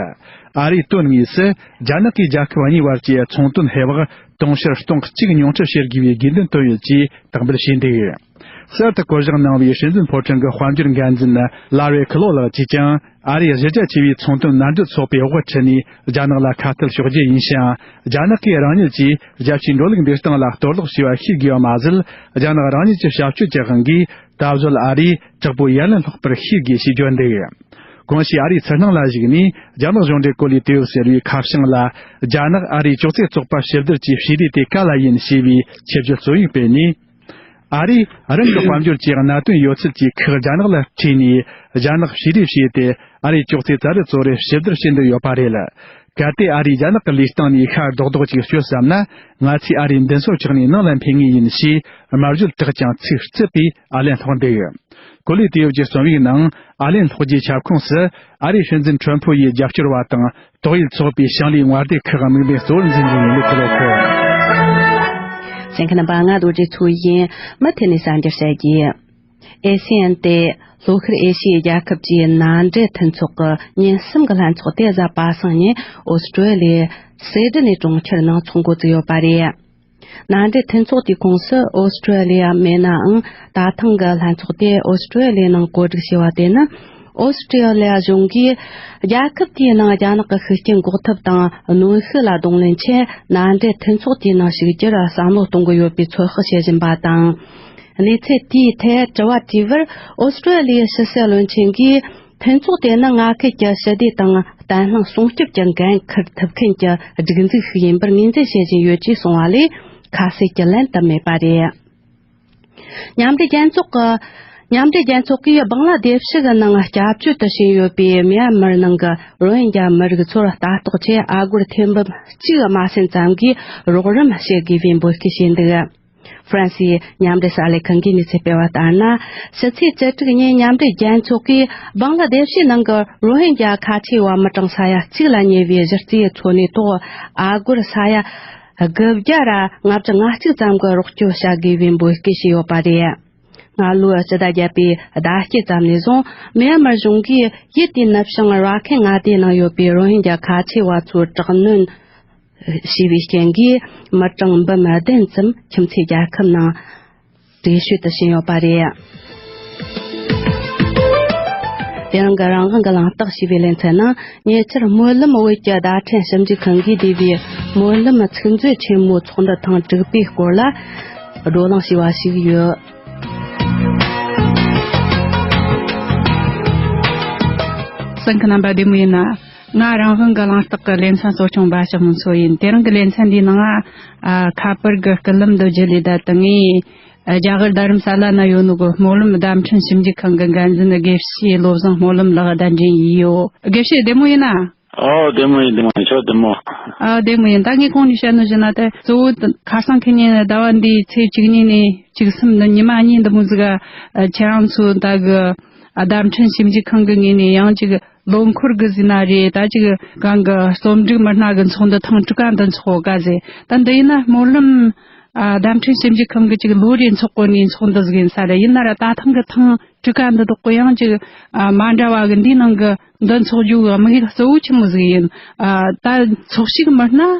ཨ་རིས་དོན་དངོས་སུ་རྒྱ་ནག་གིས་རྒྱལ་ཁབ་གཉིས་བར་གྱི་ཚོང་དོན་ཧེ་བག་དུང་ཕྱུར་སྟོང་གཅིག་ཉུང་འཕྲི་བྱེད་དགོས་པའི་དགོས་འདུན་བཏོན་ཡོད་ཅེས་དག་འབུལ་བྱས་འདུག། གསར་དུ་བསྐོ་གཞག་གནང་བའི་སྲིད་འཛིན་ཕོ་བྲང་གི་དཔལ་འབྱོར་འགན་འཛིན་ལ་རེ་ཁི་ལོ་ལགས་ཀྱིས་ཀྱང་ཨ་རིའི་གཞི་རྒྱ་ཆེ་བའི་ཚོང་དོན་མནའ་འབྲེལ་ཚོགས་པའི་དབུ་ཁྲིད་ནས་རྒྱ་ནག་ལ་ཁ་གཏད་གཅོག་རྒྱུ་ཡིན་ཞིང་། རྒྱ་ནག་གིས་རང་ཉིད་ཀྱིས་རྒྱལ་སྤྱིའི་འགྲོ་ལུགས་འདུལ་སྟངས་ལ་གཏོར་བརླག་བྱས་པ་ཤེས་དགོས་པ་མ་ཟད། རྒྱ་ནག་རང་ཉིད་ཀྱི་ཞབས་སྤྱོད་ཀྱི་དབང་གིས་ད་གཟོད་ཨ་རིས་དྲག་པོའི་ཡ་ལན་སློག་པར་ཤེས་དགོས་ཞེས་བརྗོད་འདུག། གོང་ཞུས་ཨ་རིའི་ཚུར་སྣང་ལ་གཞིགས་ནས། རྒྱ་ནག་གཞུང་འབྲེལ་གོ་ལའི་དུས་བབ་ཟེར་བའི་ཁ་བྱང་ལ། རྒྱ་ནག་ཨ་རིའི་ཅོག་ཙེ་བཙོག་པ་ཞིབ་བསྡུར་གྱི་བྱས་རིས་དེ་ག་ལ་ཡིན་ཞེས་པའི་ཆེད་བརྗོད་རྩོམ་ཡིག་སྤེལ་ནས། ཨ་རིས་རང་གི་དཔལ་འབྱོར་གྱི་གནད་དོན་ཡོད་ཚད་ཀྱི་ཁག་རྒྱ་ནག་ལ་སྤྲད་ནས། རྒྱ་ནག་བྱས་རིས་བྱས་ཏེ། ཨ་རིའི་ཅོག་ཙེ་ཙ་རི་ཙོ་རི་ཞིབ་བསྡུར་བྱེད་འདོད་ཡོད་པ་རེད། གལ་ཏེ་ཨ་རིས་རྒྱ་ནག་གི་ལུས་སྟེང་ནས་ཤ་རྡོག་རྡོག་ཅིག་གཅོད་བསམ་ན། ང་ཚོས་ཨ་རིའི་མདུན་སོ་བཅག་ནས་ནང་ལ་འཕེན་ངེས་ཡིན་ཞེས་སྨྲ་བརྗོད་དྲག་ཅིང་ཚིག་རྩུབ་པའི་ཨ་ལན་སློག་འདུག། གོ་ལའི་དུས་བབ་ཀྱི་རྩོམ་ཡིག་ནང་ཨ་ལན་སློག་རྒྱུའི་ཁྱབ་ཁོངས་སུ། ཨ་རིའི་སྲིད་འཛིན་ཁྲོན་ཕུའུ་ཡི་རྒྱབ་སྐྱོར་བ་དང་། ཏོག་དབྱིབས་ཚོགས་པའི་ཞིང་ལས་དངོས་སྡེ་ཁག་དམིགས་འབེན་གཙོ་བོར་འཛིན་རྒྱུ་ཡིན་ལུགས་ཁུ་ལོ་ཁོ། གསན་མཁན་རྣམ་པ། ང་རྡོ་རྗེ་མཚོ་ཡིན། མུ་མཐུད་ནས་གསར་འགྱུར་བཤད་རྒྱུ། ཨེ་སི་ཡན་ཏེ། ལྷོ་ཤར་ཨེ་ཤི་ཡའི་རྒྱལ་ཁབ་ཀྱི་མནའ་འབྲེལ་མཐུན་ཚོགས་ཀྱི་ཉིན་གསུམ་གྱི་ལྷན་ཚོགས་དེ་གཟའ་པ་སངས་ཉིན་ཨོ་སི་ཀྲོ་ལི་ཡའི་སེ་ཌི་ནི་གྲོང་ཁྱེར་ནང་ཚོགས་འགོ་བཙུགས་ཡོད་པ་རེད། མནའ་འབྲེལ་མཐུན་ཚོགས་དེའི་ཁོངས་སུ་ཨོ་སི་ཀྲོ་ལི་ཡ་མེད་ནའང་། ད་ཐེངས་ཀྱི་ལྷན་ཚོགས་དེ་ཨོ་སི་ཀྲོ་ལི་ཡའི་ནང་གོ་སྒྲིག་བྱས་པ་དེ་ནི། ཨོ་སི་ཀྲོ་ལི་ཡ་གཞུང་གིས་རྒྱལ་ཁབ་དེའི་ནང་རྒྱ་ནག་གི་ཤུགས་རྐྱེན་འགོག་ཐབས་དང་གནོན་ཤུགས་ལ་གདོང་ལེན་ཆེད། མནའ་འབྲེལ་མཐུན་ཚོགས་དེའི་ནང་ཞུགས་རྒྱུར་བསམ་བློ་གཏོང་གི་ཡོད་པའི་ཚོད་དཔག་བྱེད་བཞིན་པ་དང་། གནས་ཚུལ་དེའི་ཐད་དྲི་བ་དྲིས་པར། ཨོ་སི་ཀྲོ་ལི་ཡའི་ཕྱི་སྲིད་བློན་ཆེན་གྱིས། ལྷན་ཚོགས་དེ་ནི་མངའ་ཁུལ་གྱི་ཞི་བདེ་དང་བརྟན་ལྷིང་སྲུང་སྐྱོབ་ཀྱི་འགན་འཁུར་ཐུབ་མཁན་གྱི་སྒྲིག་འཛུགས་ཤིག་ཡིན་པར་ངོས་འཛིན་བྱེད་བཞིན་ཡོད་ཅེས་གསུངས་པ་ལས་ཁ་གསལ་གྱི་ལན་དུ་མེད་པ་རེད། མཉམ་འབྲེལ་རྒྱལ་ཚོགས་ཀྱི་མཉམ་འབྲེལ་རྒྱལ་ཚོགས་ཀྱིས་བང་ལ་དེ་ཤི་གི་ནང་སྐྱབས་བཅོལ་དུ་ཕྱིན་ཡོད་པའི་མྱན་མར་ནང་གི་རོ་ཧིན་རྒྱ་མི་རིགས་ཚོར་ལྟ་རྟོག་ཆེད་ཨ་སྒོར་ཐེར་འབུམ་གཅིག་མ་ཟིན་ཙམ་གྱིས་རོགས་རམ་བྱེད་དགོས་པའི་འབོད་སྐུལ་བྱས་འདུག་ཧྥ་རན་སིའི་མཉམ་འབྲེལ་གསར་ལས་ཁང་གིས་གནས་ཚུལ་སྤེལ་བ་ལྟར་ན། ཕྱི་ཚེས་བཅུ་དྲུག་ཉིན་མཉམ་འབྲེལ་རྒྱལ་ཚོགས་ཀྱིས་བང་ལ་དེ་ཤི་ནང་གི་རོ་ཧིན་རྒྱ་ཁ་ཆེ་བ་མི་གྲངས་ས་ཡ་གཅིག་ལ་ཉེ་བའི་གཞི་རྩའི་འཚོ་གནས་ཐོག་ཨ་སྒོར་ས་ཡ་དགུ་བརྒྱ་ར་ལྔ་བཅུ་ང་གཅིག་ཙམ་གྱི་རོགས་སྐྱོར་བྱ་དགོས་པའི་འབོད་སྐུལ་བྱས་ཡོད་པ་རེད། སྔ་ལོའི་སྤྱི་ཟླ་བརྒྱད་པའི་ཟླ་དཀྱིལ་ཙམ་ནས་བཟུང་མི་ཡན་མར་གཞུང་གིས་ཡུལ་དེའི་ནུབ་བྱང་ར་ཁན་མངའ་སྡེའི་ནང་ཡོད་པའི་རོ་ཧིན་རྒྱ་ཁ་ཆེ་བ་ཚོར་དྲག་གནོན་བྱས་པའི་རྐྱེན་གྱིས་མི་གྲངས་འབུམ་བདུན་ཙམ་ཁྱིམ་མཚེས་རྒྱལ་ཁབ་ནང་བྲོས་བྱོལ་དུ་ཕྱིན་ཡོད་པ་རེད། དེ་རིང་གི་རང་དབང་གི་ལམ་རྟགས་ཞེས་པའི་ལེ་ཚན་ནང་ཉེ་ཆར་སྨོན་ལམ་བོད་ཀྱི་བརྡ་འཕྲིན་ཞིབ་འཇུག་ཁང་གིས་བསྡུས་པའི་སྨོན་ལམ་ཚིག་མཛོད་ཆེན་མོའི་ཚོགས་འདུ་ཐེངས་དྲུག་པའི་སྐོར་ལ་བགྲོ་གླེང་བྱས་པ་ཞིག་ཡོད། གསན་མཁན་རྣམ་པ་བདེ་མོ་ཡིན་ན། ང་རང་དབང་གི་གླེང་སྟེགས་ཀྱི་ལེ་ཚན་གཙོ་སྐྱོང་འབའ་ཞིག་མུན་སོ་ཡིན། དེ་རིང་གི་ལེ་ཚན་འདིའི་ནང་ང་ཁ་པར་གྱི་སྐུད་ལམ་དུ་བརྒྱུད་ལས་བསྡད་དུ་ངས་རྒྱ་གར་རྡ་རམ་ས་ལ་ན་ཡོད་ནོ་གི་སྨོན་ལམ་བརྡ་འཕྲིན་ཞིབ་འཇུག་ཁང་གི་འགན་འཛིན་དགེ་བཤེས་བློ་བཟང་སྨོན་ལམ་ལགས་གདན་འདྲེན་ཡིན་ཡོད། དགེ་བཤེས་བདེ་མོ་ཡིན་ན། ཨོ་བདེ་མོ་ཡིན། བདེ་མོ་ཡིན། ཁྱོད་བདེ་མོ། ཨ་བདེ་མོ་ཡིན། ད་ངས་གོང་ནས་བཤད་ནོ་བཞིན་ན་ད་གཙོ་བོ་ཁ་སང་ཁེ་ཉིན་ཟླ་བ་འདིའི་ཚེས་བཅུ་གཉིས་ནས་བཅུ་གསུམ་ནི་ཉི་མ་གཉིས་འདི་མོ་ཟིག་ག་ཁྱེད་རང་ཚོ་ད་གི་བརྡ་འཕྲིན་ཞིབ་འཇུག་ཁང་གི་ངོས་ནས་ཡང་ཅིག་ལོ་འཁོར་གི་ཟིན་ན་རེད། ད་ཅིག་གང་གི་རྩོམ་སྒྲིག་མི་སྣ་གི་ཚོགས་འདུ་ཐེངས་དྲུག་པ་འདི་འཚོགས་ག་ཟེ། ད་འདི་ཡིན་ན་སྨོན་ལམ་ཨ་བརྡ་འཕྲིན་ཞིབ་འཇུག་ཁང་གི་ཅིག་ལོ་རེ་འཚོགས་གོ་ནས་འཚོགས་འདི་ཟིག་ཡིན་ས་རེད། ཡིན་ན་ར་ད་ཐེངས་གི་ཐེངས་དྲུག་པ་འདི་འདོག་གོ་ཡང་ཅིག་ཨ་མ་འདྲ་བ་གི་འདིའི་ནང་གི་འདི་འཚོགས་རྒྱུ་གི་དམིགས་ཡུལ་གཙོ་བོ་ཆི་མོ་ཟིག་ཡིན། ཨ་ད་ཚོགས་ཞུགས་མི་སྣ་ཨ་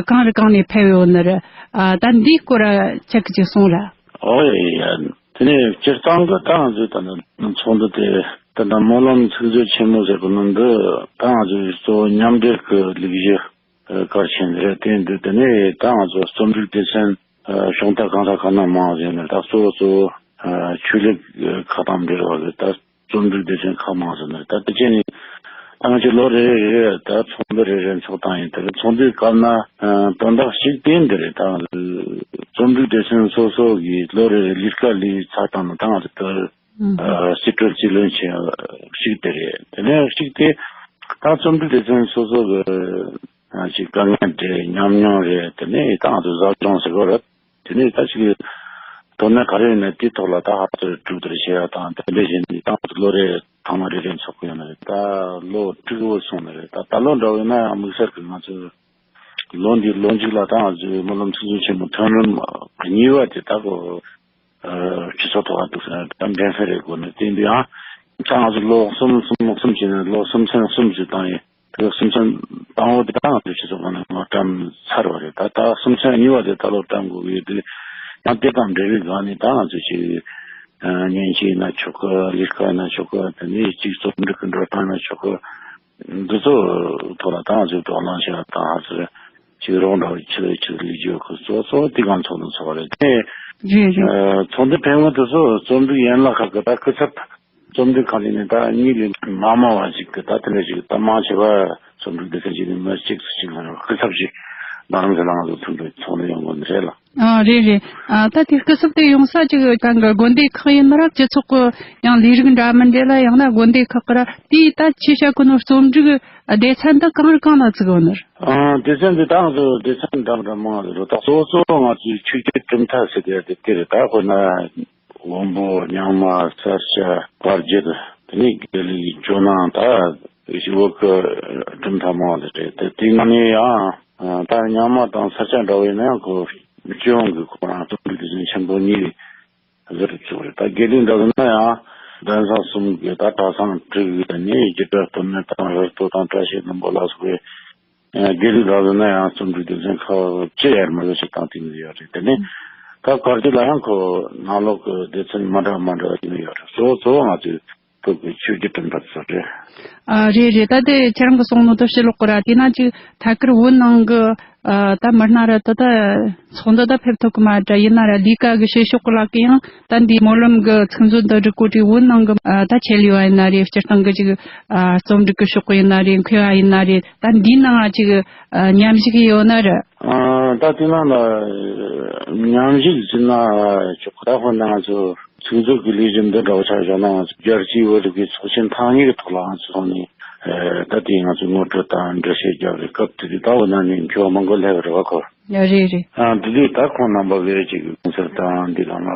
གང་རུ་གང་ནས་ཕེབས་ཡོད་ནི་རེད། ཨ་ད་འདིའི་སྐོར་ཨ་ཁྱེད་ཀྱིས་ཅིག་གསུངས་ར། ཨོ་ཡ། དེ་ནས་སྤྱིར་བཏང་གི་ད་ང་ཚོའི་ད་ནི་ཚོགས་འདུ་དེ་ད་ལྟ་སྨོན་ལམ་ཚིག་མཛོད་ཆེན་མོ་ཟེར་གི་ནི་འདི་ད་ང་ཚོའི་གཙོ་བོ་མཉམ་འབྲེལ་གི་ལས་གཞི་གལ་ཆེན་རེད། དེ་འདི་དེ་ནས་ད་ང་ཚོ་རྩོམ་སྒྲིག་སྡེ་ཚན་གཞུང་ཐག་གང་ས་གང་ན་མང་ཟེར་ནས་ད་གཙོ་བོ་གཙོ་བོ་ཆོས་ལུགས་ཁག་དང་འབྲེལ་བ་གི་ད་རྩོམ་སྒྲིག་སྡེ་ཚན་ཁག་མང་ཟེར་ནས་ད་དེ་བྱས་ནས་ད་ང་ཚོས་ལོ་རེ་རེ་རེ་ད་ཚོགས་འདུ་རེ་རེ་འཚོགས་སྟངས་ཡིན། དེ་རེད། ཚོགས་འདུའི་སྐབས་ན་དོན་དག་གཅིག་དེ་འདི་རེད། ད་རྩོམ་སྒྲིག་སྡེ་ཚན་སོ་སོ་གིས་ལོ་རེ་རེ་ལས་ཀ་ལས་ཚར་བཏང་ན་ད་ང་ཚོ་ད་ཨ་རྩིས་སྤྲོད་རྩིས་ལེན་བྱེད་ཡག་གཅིག་དེ་རེད། དེ་ནས་གཅིག་དེ་ད་རྩོམ་སྒྲིག་སྡེ་ཚན་སོ་སོ་གི་ཨ་ཅིག་དཀའ་ངལ་རེད། ཉམས་མྱོང་རེད། དེ་ནས་ད་ང་ཚོ་ཟབ་སྦྱོང་ཟེར་དགོས་རེད། དེ་ནས་ད་ཅིག་དོ་སྣང་ག་རེ་ཡོད་ན་དེའི་ཐོག་ལ་ད་ཧ་ཅང་གྲུབ་བསྡུར་བྱེད་ཡག་དང་དེ་འདྲ་བྱས་ནས་ད་ང་ཚོ་ལོ་རེ་ཐེངས་མ་རེ་རེ་འཚོགས་གི་ཡོད་ནི་རེད། ད་ལོ་དྲུག་པོ་སོང་ནི་རེད། ད་ད་ལོ་འདྲ་བོ་ཡིན་ན་ཡང་དམིགས་བསལ་གྱི་ང་ཚོ་ལོ་འདིའི་ལོ་མཇུག་ལ་ད་ང་ཚོའི་སྨོན་ལམ་ཚིག་མཛོད་ཆེན་མོ་ཐོན་རིམ་གཉིས་པ་དེ་ད་གོ་སྤྱི་ཚོགས་ཐོག་ལ་འདུག་ཟེར་ན་ད་འགྲན་སེམས་རེད་དགོས་ནས། དེ་འདི་ཡང་ད་ང་ཚོ་ལོ་གསུམ་གསུམ་གསུམ་བྱས་ནས་ལོ་གསུམ་ཚན་གསུམ་ཞིག་བཏང་ཡིན། དེ་གསུམ་ཚན་དང་པོ་དེ་ད་ང་ཚོ་སྤྱི་ཚོགས་ཁང་ནས་ང་བཀྲམ་ཚར་བ་རེད། ད་ད་གསུམ་ཚན་གཉིས་པ་དེ་ད་ལོ་བཀྲམ་དགོས་ཀྱི་ཡོད། དེ་ཡང་དེ་དང་འབྲེལ་བའི་སྒང་ནས་ད་ང་ཚོ་ཅིག་ཨ་མཉེན་ཆས་ཡིན་ན་ཆོག་གི། ལས་ཀ་ཡིན་ན་ཆོག་གི། དེ་ནས་ཅིག་རྩོམ་སྒྲིག་གི་འགྲོ་སྟངས་ཡིན་ན་ཆོག་གི། འདི་ཚོ་ཐོག་ལ་ད་ང་ཚོས་དོ་སྣང་བྱེད་ཡག་དང་ཧ་ཅང་ཅིག་རོགས་འདྲ་བོ་ཆེ་ཆེ་ལས་རྒྱུ་ཡོད་གི། གཙོ་གཙོ་བོ་དེ་གང་ཚོགས་འདུ་ཚོགས་པ་རེད། དེ་རེད་རེད། ཨ་ཚོགས་འདུ་ཕལ་མོ་དེ་ཚོ་རྩོམ་སྒྲིག་ཡན་ལག་ཁག་གི་ད་སྐུ་ཚབ། རྩོམ་སྒྲིག་ཁང་ནས་ད་གཉིས་ལས་མ་མང་བ་ཞིག་གི་ད་དེ་འདྲ་ཞིག་ད་མང་ཆེ་བ་རྩོམ་སྒྲིག་སྡེ་ཚན་ཞིག་ནས་མི་གཅིག་ཙམ་ཞིག་ལ་སྐུ་ཚབ་ཞིག་རྡ་རམ་ས་ལ་ང་ཚོ་ཐུག་འདུག་ཚོགས་འདུ་ཡོང་དགོས་ནི་རེད་ལ། ཨ་རེད་རེད། ཨ་ད་དེ་སྐུ་ཚབ་དེ་ཡོང་ས་ཅིག་གང་གི་དགོན་སྡེ་ཁག་ཡིན་ན་ར་སྤྱི་ཚོགས་ཀྱི་ཡང་ལས་རིགས་འདྲ་མི་འདྲ་ལ་ཡང་ན་དགོན་སྡེ་ཁག་གི་ར་དེའི་ད་ཆེ་བྱ་ཀུན་ནོ་རྩོམ་སྒྲིག་སྡེ་ཚན་དུ་གང་རུ་གང་ན་བཙུགས་ཡོད་ནི་རེད། ཨ་སྡེ་ཚན་འདི་ད་ང་ཚོ་སྡེ་ཚན་འདྲ་མི་འདྲ་མང་ང་ཚོ་རུ་ད་གཙོ་བོ་གཙོ་བོ་ང་ཚོའི་ཆོས་བརྒྱུད་གྲུབ་མཐའ་ཟེར་གི་ཡ་དེ་དེ་རེད། ད་དཔེར་ན། དབོན་པོ། རྙིང་མ། ས་སྐྱ། བར་གྱི། དེ་ནས་དགེ་ལུགས་ཇོ་ནང་། ད་ཞི་བོད་ཀྱི་གྲུབ་མཐའ་མང་བ་དེ་རེད། དེ་དེའི་ནང་ནས་ཡང་ད་རྙིང་མ་དང་ས་སྐྱ་འདྲ་བོ་ཡིན་ན་ཡང་ཁོ་སྤྱི་ཡོངས་ཀྱི་ཁོ་རང་རྩོམ་རིག་སྡེ་ཚན་ཆེན་པོ་གཉིས་བཟོ་སྒྲུབ་བྱུང་རེད། ད་དགེ་ལུགས་འདྲ་བོ་ན་ཡང་གདན་ས་གསུམ་གྱི་ད་གྲྭ་ཚང་དྲུག་གི་ནས་རྒྱུད་གྲྭ་སྟོད་སྨད་དང་རི་སྟོད་དང་བཀྲ་ཤིས་ལྷུན་པོ་ལ་སོགས་པའི། ཨ་དགེ་ལུགས་འདྲ་བོ་ན་ཡང་རྩོམ་སྒྲིག་སྡེ་ཚན་ཁག་ཅི་ཡར་མར་ཞིག་བཏང་བསྟན་གྱི་ཡོད་རེད། དེ་ནས་ད་བར་དུ་ལ་ཡང་ཁོ་ནང་ལོགས་ཀྱི་སྡེ་ཚན་མ་འདྲ་མ་འདྲ་བ་ཡིན་ཡོད་རེད། གཙོ་བོ་གཙོ་བོ་ང་ཚོས་ བོད་ཀྱི་ཆོས་བརྒྱུད་དམ་པ་ཚོ་རེད། ཨ་རེད་རེད། ད་དེ་ཁྱེད་རང་གི་གསུང་ནོ་དེ་ཕྱི་ལོགས་གི་ར། དེ་ན་ཅིག་ཐད་ཀར་བོད་ནང་གི་ཨ་ད་མི་སྣ་ར་ད་ད་ཚོགས་འདུ་ད་ཕེབས་ཐུབ་གི་མ་རེད། ཡིན་ན་ར་ལས་ཀ་གི་བྱེད་ཕྱོགས་གི་ལག་གི་ཡང་ད་འདི་སྨོན་ལམ་གི་ཚིག་མཛོད་འདི་སྒྲིག་གོ་དུས་བོད་ནང་གི་ཨ་ད་ཆེད་ལས་པ་ཡིན་ན་རེད། སྤྱིར་བཏང་གི་ཅིག་ཨ་རྩོམ་སྒྲིག་གི་ཕྱོགས་གི་ཡིན་ན་རེད། མཁས་པ་ཡིན་ན་རེད། ད་འདིའི་ནང་ཅིག་ཨ་མཉམ་ཞུགས་ཡོད་ན་ར། ཨ་ད་དེ་ནང་ལ་མཉམ་ཞུགས་ཟེར་ན་ཆོག་གི། ད་དཔེར་ན་ང་ཚོ་ཚིག་མཛོད་ཀྱི་ལས་རིམ་འདི་འདྲ་བོ་ཆ་བཞག་ན། ང་ཚོ་རྒྱལ་སྤྱིའི་བོད་རིག་པའི་ཚོགས་ཆེན་ཐེངས་གཉིས་ཀྱི་ཐོག་ལ་ང་ཚོ་ཚོགས་ནས་ཨ་ད་དེ་ང་ཚོ་ངོ་སྤྲོད་དང་འགྲེལ་བཤད་བརྒྱབ་རེད། སྐབས་དེ་དུས་ད་འོ་ན་ནས་མཁས་པ་མང་པོ་སླེབས་རེད་བ་ཁོ། ཡ་རེད་རེད། ཨ་དེ་དུས་ད་ཁོང་རྣམ་པ་གིས་ཅིག་གོང་ཚར་དང་འདི་ལ་ང་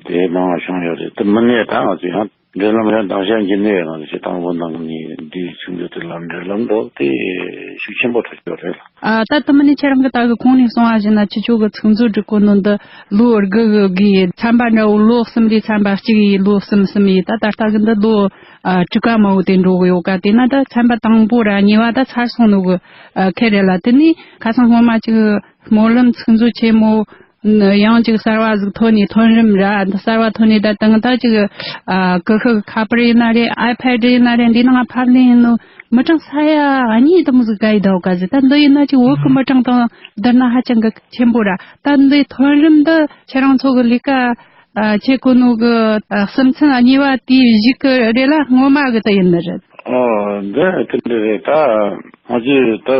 དེ་མང་བ་བྱུང་ཡོད་རེད། དེ་མིན་ནས་ད་ང་ཚོ་ཡང་འབྲེལ་ལམ་ཡང་དྭངས་ཤར་འགྱུར་ནས་ང་ཚོ་ཞེ་དང་པོ་ནང་ནས་འདིའི་ཚིག་མཛོད་དེ་ལ་འབྲེལ་ལམ་འགྲོ་དེ་ཤུགས་ཆེན་པོ་ཐོན་ཡོད་རེད། ཨ་ད་དུ་མི་ནི་ཁྱེད་རང་གི་ད་གི་གོང་ནས་གསུང་བ་བཞིན་ན། ཁྱེད་ཆོ་གི་ཚིག་མཛོད་སྒྲིག་གོ་ནོ་འདི་ལོ་དགུ་གི་གི་ཚན་པ་འདྲ་བོ་ལོ་གསུམ་རེ་ཚན་པ་གཅིག་ཡི་ལོ་གསུམ་གསུམ་ཡི། ད་ད་ལྟ་གི་འདི་ལོ་ཨ་དྲུག་པ་མ་བོ་དེ་འགྲོ་གི་ཡོད་ཀ། དེ་ན་ད་ཚན་པ་དང་པོ་ར་གཉིས་པ་ད་ཚར་སོང་ནོ་གི་ཨ་ཁེ་རེད་ལ། དེ་ནི་ཁ་སང་སྔོན་མ་ཅིག་སྨོན་ལམ་ཚིག་མཛོད་ཆེན་མོ་ཡང་ཅིག་གསར་བ་ཟིག་ཐོན་ནས། ཐོན་རིམ་ར་འདི་གསར་བ་ཐོན་ནས། ད་དང་ད་ཅིག་ཨ་ཀི་ཤུ་ཁ་པར་ཡིན་ན་རེད། ཨའི་ཕེད་ཡིན་ན་རེད། འདི་ནང་ཕབ་ལེན་ཡིན་ནོ། མི་གྲངས་ས་ཡ་གཉིས་དུ་མོ་ཟིག་ག་ཡི་ཟླ་བ་ག་ཟིག། ད་འདི་ཡིན་ན་ཅིག་བོད་གི་མི་གྲངས་དང་བསྡུར་ན་ཧ་ཅང་གི་ཆེན་པོ་ར། ད་འདི་ཐོན་རིམ་འདི་ཁྱེད་རང་ཚོ་གི་ལས་ཀ་ཨ་བྱེད་གོ་ནོ་གི་ཨ་སེམས་ཚན་གཉིས་པ་དེའི་གཞུག་གི་རེད་ལ། སྔོན་མ་གི་ད་ཡིན་ནི་རེད། ཨོ་འདི་དེ་འདྲ་རེད། ད་ང་ཚོས་ད་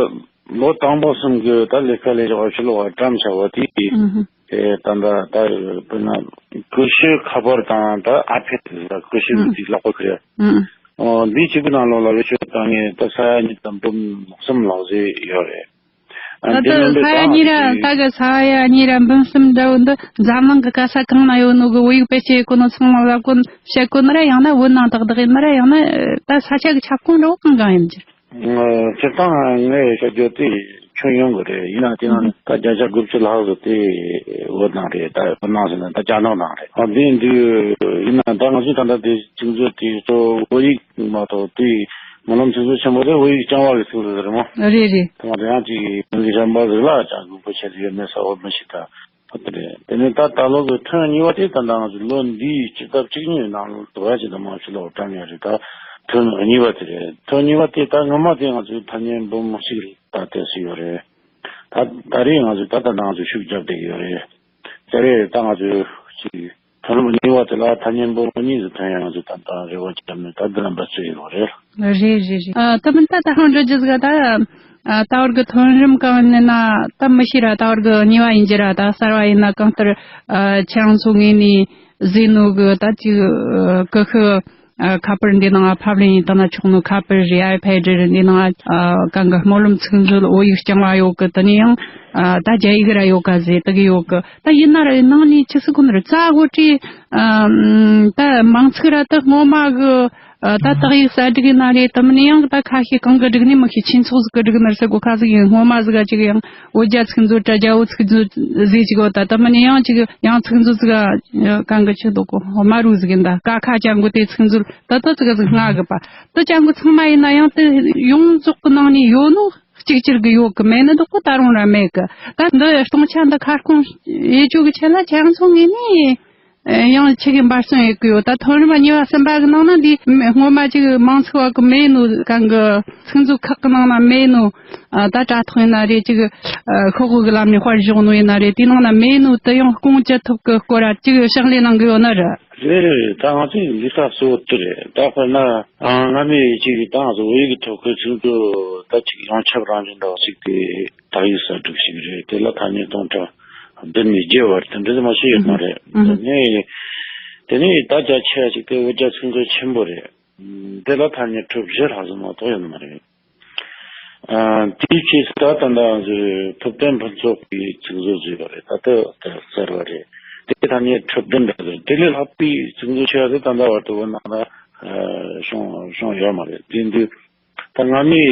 ལོ་དང་པོ་གསུམ་གི་ད་ལས་ཀ་ལས་བྱ་བ་ཕྱི་ལོགས་བཀྲམ་བྱ་བ་དེ། ཨུ་ཧུ། ཨེ་ད་ལྟ་ད་དཔེར་ན་ཀི་ཤུ་ཁ་པར་དང་ད་ཨའི་ཕེད་ད་ཀི་ཤུ་ཨུ་གི་དེ་ལག་པ་ཁུར་ཡ། ཨུ་ཨུ། ཨོ་འདི་གཅིག་གི་ནང་ལོགས་ལ་བེད་སྤྱོད་བཏང་མཁན་ད་ས་ཡ་གཉིས་དང་འབུམ་གསུམ་ལྷག་ཙམ་ཡོད་རེད། ཨ་ད་འདི་ལྟ་རྣམ་པས་ས་ཡ་གཉིས་ར་ད་གི་ས་ཡ་གཉིས་ར་འབུམ་གསུམ་འདྲ་བོ་འདི་འཛམ་གླིང་གི་ག་ས་གང་ན་ཡོད་ནོ་གི་བོད་ཡིག་བེད་སྤྱོད་གོ་ནོ་ཚང་མ་བ་གོ་བཤད་གོ་ནི་ར། ཡང་ན་བོད་ནང་ཏག་ཏག་ཡིན་ནི་ར། ཡང་ན་ད་ས་ཆ་གི་ཁྱབ་ཁོངས་འདྲ་བོ་གང་གང་ཡིན་གྱི། ཨ་སྤྱིར་བཏང་ངས་བཤད་རྒྱུ་དེ་ཁྱོན་ཡོངས་གི་རེད། ཡིན་ན་དེ་ནང་ད་བརྒྱ་ཆ་དགུ་བཅུ་ལྷག་ཙམ་དེ་བོད་ནང་རེད། ད་བོད་ནང་ཟེར་ན་ད་རྒྱ་ནག་ནང་རེད། ཨ་དེ་འདུག་ཡིན་ན་ད་ང་ཚོས་ད་ལྟ་དེ་ཚིག་མཛོད་དེ་གཙོ་བོ་བོད་ཡིག་མ་གཏོགས། དེ་སྨོན་ལམ་ཚིག་མཛོད་ཆེན་པོ་དེ་བོད་ཡིག་རྐྱང་བ་གི་ཚིག་མཛོད་རེད་མོ། རེད་རེད། ཐོག་མ་དེ་ཡང་ཅིག་མི་འདི་གཞན་པ་ཟིག་ལ་ཅང་དགོས་མཁོ་ཆེ་ཟིག་ཡོད་མེད་གསལ་བོ་མི་ཤེས། ད་ཨ་དེ་རེད། དེ་ནས་ད་ད་ལོ་གི་ཐོན་གཉིས་པ་དེ་ད་ལྟ་ང་ཚོ་ལོ་འདིའི་སྤྱི་ཟླ་བཅུ་གཉིས་ནང་ལོ་དུ་བ་ཅིག་ད་མ་ཕྱི་ལོགས་བཀྲམ་ཡ་རེད། ད་ཐོན་གཉིས་པ་དེ་རེད། ཐོན་གཉིས་པ་དེ་ད་སྔོན་མ་དེ་ང་ཚོའི་ཐ་སྙད་འབུམ་གཅིག་རེད། ད་དེ་སུ་ཡོད་རེད། ད་ད་རེས་ང་ཚོས་ད་ད་ང་ཚོས་ཤུགས་རྒྱབ་བསྡད་ཀྱི་ཡོད་རེད། ད་རེས་ད་ང་ཚོས་ཅིག་ཐོན་རིམ་གཉིས་པ་དེ་ལ་ཐ་སྙད་འབུམ་གཉིས་སུ་ཐོན་ཡ་ང་ཚོས་ད་ད་རེ་བ་བརྒྱབ་ནས་ད་འདི་ལ་འབད་རྩོལ་ཡོད་རེད། རེད་རེད་རེད། ཨ་ད་མིན་ད་ད་ཧང་འགྲོ་རྒྱུ་ཟིག་ད་ཨ་ད་བར་གི་ཐོན་རིམ་གང་ཡིན་ན་ད་མི་ཤེས་ར། ད་བར་གི་གཉིས་པ་ཡིན་རྒྱུ་ར། ད་གསར་བ་ཡིན་ན་གང་ལྟར་ཨ་ཁྱེད་རང་ཚོ་ངོས་ནས་བཟོས་ནོ་གི་ད་ཅིག་ཨ་ཀི་ཤུ་ཨ་ཁ་པར་འདི་ནང་ཕབ་ལེན་ཡིན་བཏང་ན་ཆོག་ནོ་ཁ་པར་རེད། ཨའི་ཕེད་རེད། འདི་ནང་ཨ་གང་གི་སྨོན་ལམ་ཚིག་མཛོད་བོད་ཡིག་རྐྱང་བ་ཡོད་གི། དེ་ནས་ཡང་ཨ་ད་རྒྱ་ཡིག་ར་ཡོད་ག་ཟེར་དེ་གི་ཡོད་གི། ད་ཡིན་ན་ར་ནང་ནས་ཆི་ཟིག་གོ་ནི་རེད། རྩ་དགོས་ཀྱི། ཨ་ད་མིང་ཚིག་ར་ད་སྔོན་མ་གི་ཨ་ད་དག་ཡིག་གསར་སྒྲིག་ཡིན་ན་རེད། དེ་མིན་ཡང་ད་ཁ་ཤས་གང་གི་སྒྲིག་ནི་མི་ཤེས། ཆོས་ཚོགས་ཟིག་གི་སྒྲིག་ནི་རེད་ཟེར་གོ་ཁ་ཟིག་ཡིན། སྔོན་མ་ཟིག་ག་ཅིག་ཡང་བོད་རྒྱ་ཚིག་མཛོད་ར་རྒྱ་བོད་ཚིག་མཛོད་ཟེར་ཅིག་ཡོད། ད་དེ་མིན་ཡང་ཅིག་ཡང་ཚིག་མཛོད་ཟིག་ག་གང་གི་ཆི་འདུག་གོ་དམར་རུ་ཟིག་ཡིན། ད་ཀ་ཁ་ཅང་གོ་དེ་ཚིག་མཛོད་ད་ད་ཙི་ག་ཟིག་སྔ་གི་པ། དེ་ཅང་གི་ཚང་མ་ཡིན་ན་ཡང་དེ་ཡོངས་རྫོགས་གི་ནང་ནས་ཡོད་ནོ། གཅིག་གྱུར་གི་ཡོད་གི། མེད་ནི་འདུག་གོ་ད་རུང་ར་མེད་གི། ད་འདི་སྟོང་ཆ་འདི་ཁ་སྐོང་ཡེ་ཅུ་གི་ཆེད་ལ་ཁྱེད་རང་ཚོ་ངོས་ནས་ཡང་ཆེ་གི་འབད་བརྩོན་ཡེ་གི་ཡོད། ད་ཐོན་རིམ་གཉིས་པ་གསུམ་པ་གི་ནང་ན་འདི་སྔོན་མ་ཅིག་མིང་ཚིག་བ་གི་མེད་ནོ། གང་གི་ཚིག་མཛོད་ཁག་གི་ནང་ན་མེད་ནོ། ད་དྲ་ཐོག་ཡིན་ན་རེད། ཅིག་ཤོག་བུ་གི་ལམ་ནས་དཔར་བཞག་ནོ་ཡིན་ན་རེད། དེ་ནང་ན་མེད་ནོ་དེ་ཡང་སྐོང་བཅུག་ཐུབ་གི་སྐོར་ར་ཅིག་ཕྱག་ལས་གནང་གི་ཡོད་ན་ར། རེད་རེད་རེད། ད་ང་ཚོའི་ལས་ཀ་གཙོ་བོ་དེ་རེད། ད་དཔེར་ན་ཨ་སྔ་མའི་ཅིག་ད་ང་ཚོ་བོད་ཡིག་གི་ཐོག་གི་ཚིག་མཛོད་ད་ཅིག་ཡོངས་ཁྱབ་རང་བཞིན་འདྲ་བ་ཞིག་དེ་དག་ཡིག་གསར་སྒྲིག་ཞིག་རེད། དེ་ལ་ཐ་སྙད་སྟོང་ཕྲག་བདུན་ནས་བརྒྱད་བར་དེ་འདྲ་མ་ཞིག་ཡོད་མ་རེད། ཨུ་ཧུ། དེ་ནས་དེ་ནས་ད་རྒྱ་ཆེ་བ་ཞིག་དེ་བོད་རྒྱ་ཚིག་མཛོད་ཆེན་པོ་རེད། དེ་ལ་ཐ་སྙད་ཁྲི་བཞི་ལྷག་ཙམ་མ་གཏོགས་ཡོད་མ་རེད། ཨ་དེའི་ཕྱིས་སུ་ད་ལྟ་ང་ཚོས་ཐུབ་བསྟན་ཕུན་ཚོགས་ཀྱི་ཚིག་མཛོད་བཟོས་པ་རེད། ད་ལྟ་དེ་གསར་བ་རེད། དེ་ཐ་སྙད་ཁྲི་བདུན་འདྲ་རེད། དེ་ལས་ལྷག་པའི་ཚིག་མཛོད་ཆེ་བ་དེ་ད་ལྟ་བར་དུ་བོད་ནང་ལ་ཨ་བྱུང་བྱུང་ཡོད་མ་རེད། དེ་དུས་ད་སྔ་མའི་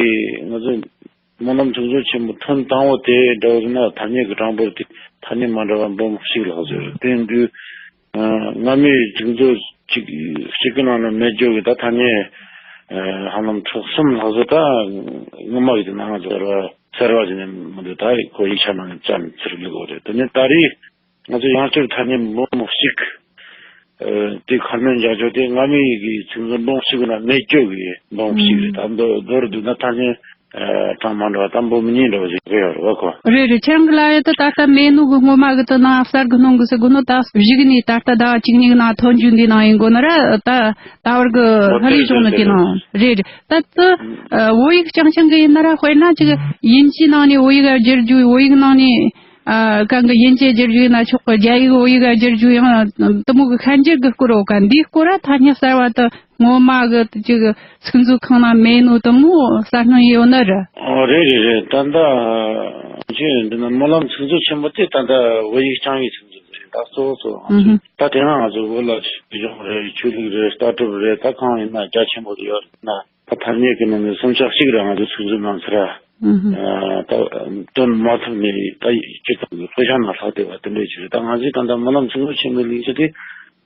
ང་ཚོ་སྨོན་ལམ་ཚིག་མཛོད་ཆེན་མོ་ཐོན་དང་པོ་དེ་འདྲ་བོ་ཟེར་ན་ཐ་སྙད་ཀྱི་གྲངས་འབོར་དེ་ཐ་སྙད་མ་འདྲ་བ་འབུམ་གཅིག་ལྷག་ཙམ་རེད། དེ་དུས་ཨ་སྔ་མའི་ཚིག་མཛོད་གཅིག་གཅིག་གི་ནང་ན་མེད་རྒྱུ་གི་ད་ཐ་སྙད་ཨ་ཧ་ལམ་ཁྲི་གསུམ་ལྷག་ཙམ་ད་སྔོན་མ་གི་དེ་ནང་ང་ཚོ་གསར་བ་ཟེར་ནས་མི་འདུག་ད་ཁོ་ཡིག་ཆ་ནང་ནས་བརྩམས་ཚུར་བླུགས་པ་རེད། དེ་ནས་ད་རེས་ང་ཚོ་ཡང་བསྐྱར་ཐ་སྙད་འབུམ་གཅིག་ ཨ་དེ་ཁ་སྣོན་རྒྱག་ཆོག་དེ་སྔ་མའི་གི་ཚིག་མཛོད་འབུམ་གཅིག་ན་མེད་རྒྱུ་གི་འབུམ་གཅིག་རེད། ད་མདོར་མདོར་བསྡུ་ན་ཐ་སྙད་ཨ་གྲངས་མང་འདྲ་བ་ད་འབུམ་གཉིས་འདྲ་བ་ཞིག་ཡོད་རེད་བ་ཁོ། རེད་རེད། ཁྱེད་རང་གི་ལ་ཡ་ད་ད་ལྟ་མེད་ནོ་གི་སྔོན་མ་གི་དུ་ནང་གསར་གི་སྣོན་གི་ཟེར་གོ་ནོ་ད་གཞི་གི་ནས་ད་ལྟ་ཟླ་བ་གཅིག་གཉིས་གི་ནང་ཐོན་རྒྱུ་འདི་ནང་ཡིན་གོ་ནོ་ར། ད་ད་བར་གི་ཧ་ལས་བྱུང་ནོ་དེ་ནང་རེད་རེད། ད་ད་བོད་ཡིག་རྐྱང་རྐྱང་གི་ཡིན་ན་ར། དཔེར་ན་ཅིག་དབྱིན་ཇིའི་ནང་ནས་བོད་ཡིག་བསྒྱུར་རྒྱུ། བོད་ཡིག་ནང་ནས་ཨ་གང་གི་དབྱིན་ཇི་བསྒྱུར་རྒྱུ་ཡིན་ན་ཆོག་གི། རྒྱ་ཡིག་བོད་ཡིག་བསྒྱུར་རྒྱུ་ཡང་དུ་མོ་གི་ཤན་འབྱེད་གི་སྐོར་འོ་ག་འདིའི་སྐོར་ར་ཐ་སྙད་གསར་བ་དུ་སྔོན་མ་གི་ཅིག་ཚིག་མཛོད་ཁང་ན་མེད་ནོ་དུ་མོ་གསར་སྣོན་ཡོད་ནི་རེད། ཨོ་རེད་རེད་རེད། ད་ལྟ་ཅི་འདི་ན་སྨོན་ལམ་ཚིག་མཛོད་ཆེན་པོ་དེ་ད་ལྟ་བོད་ཡིག་རྐྱང་གི་ཚིག་མཛོད་རེད། ད་གཙོ་བོ་གཙོ་བོ་ང་ཚོ་ད་དེ་སྔ་ང་ཚོ་བོད་ལ་སྲིད་གཞུང་རེད། ཆོས་ལུགས་རེད། ལྟ་གྲུབ་རེད། ད་གང་ཡིན་ན་རྒྱ་ཆེན་པོ་དེ་ཡོད་རེད་ན། ད་ཐ་སྙད་ཀྱི་ནང་ནས་སུམ་ཆ་གཅིག་རང་ང་ཚོ་ཚིག་མཛོད་ནང་ཚུར་ཨ་ད་བཏོན་མ་ཐུབ་ནས་ད་སྤྱིར་བཏང་གི་དཔེ་ཆ་ནང་ལྷག་བསྡད་པ་དེ་འདྲས་ཅིག་རེད། ད་ང་ཚོས་ད་ལྟ་སྨོན་ལམ་ཚིག་མཛོད་ཆེན་མོའི་ལས་འཆར་དེ་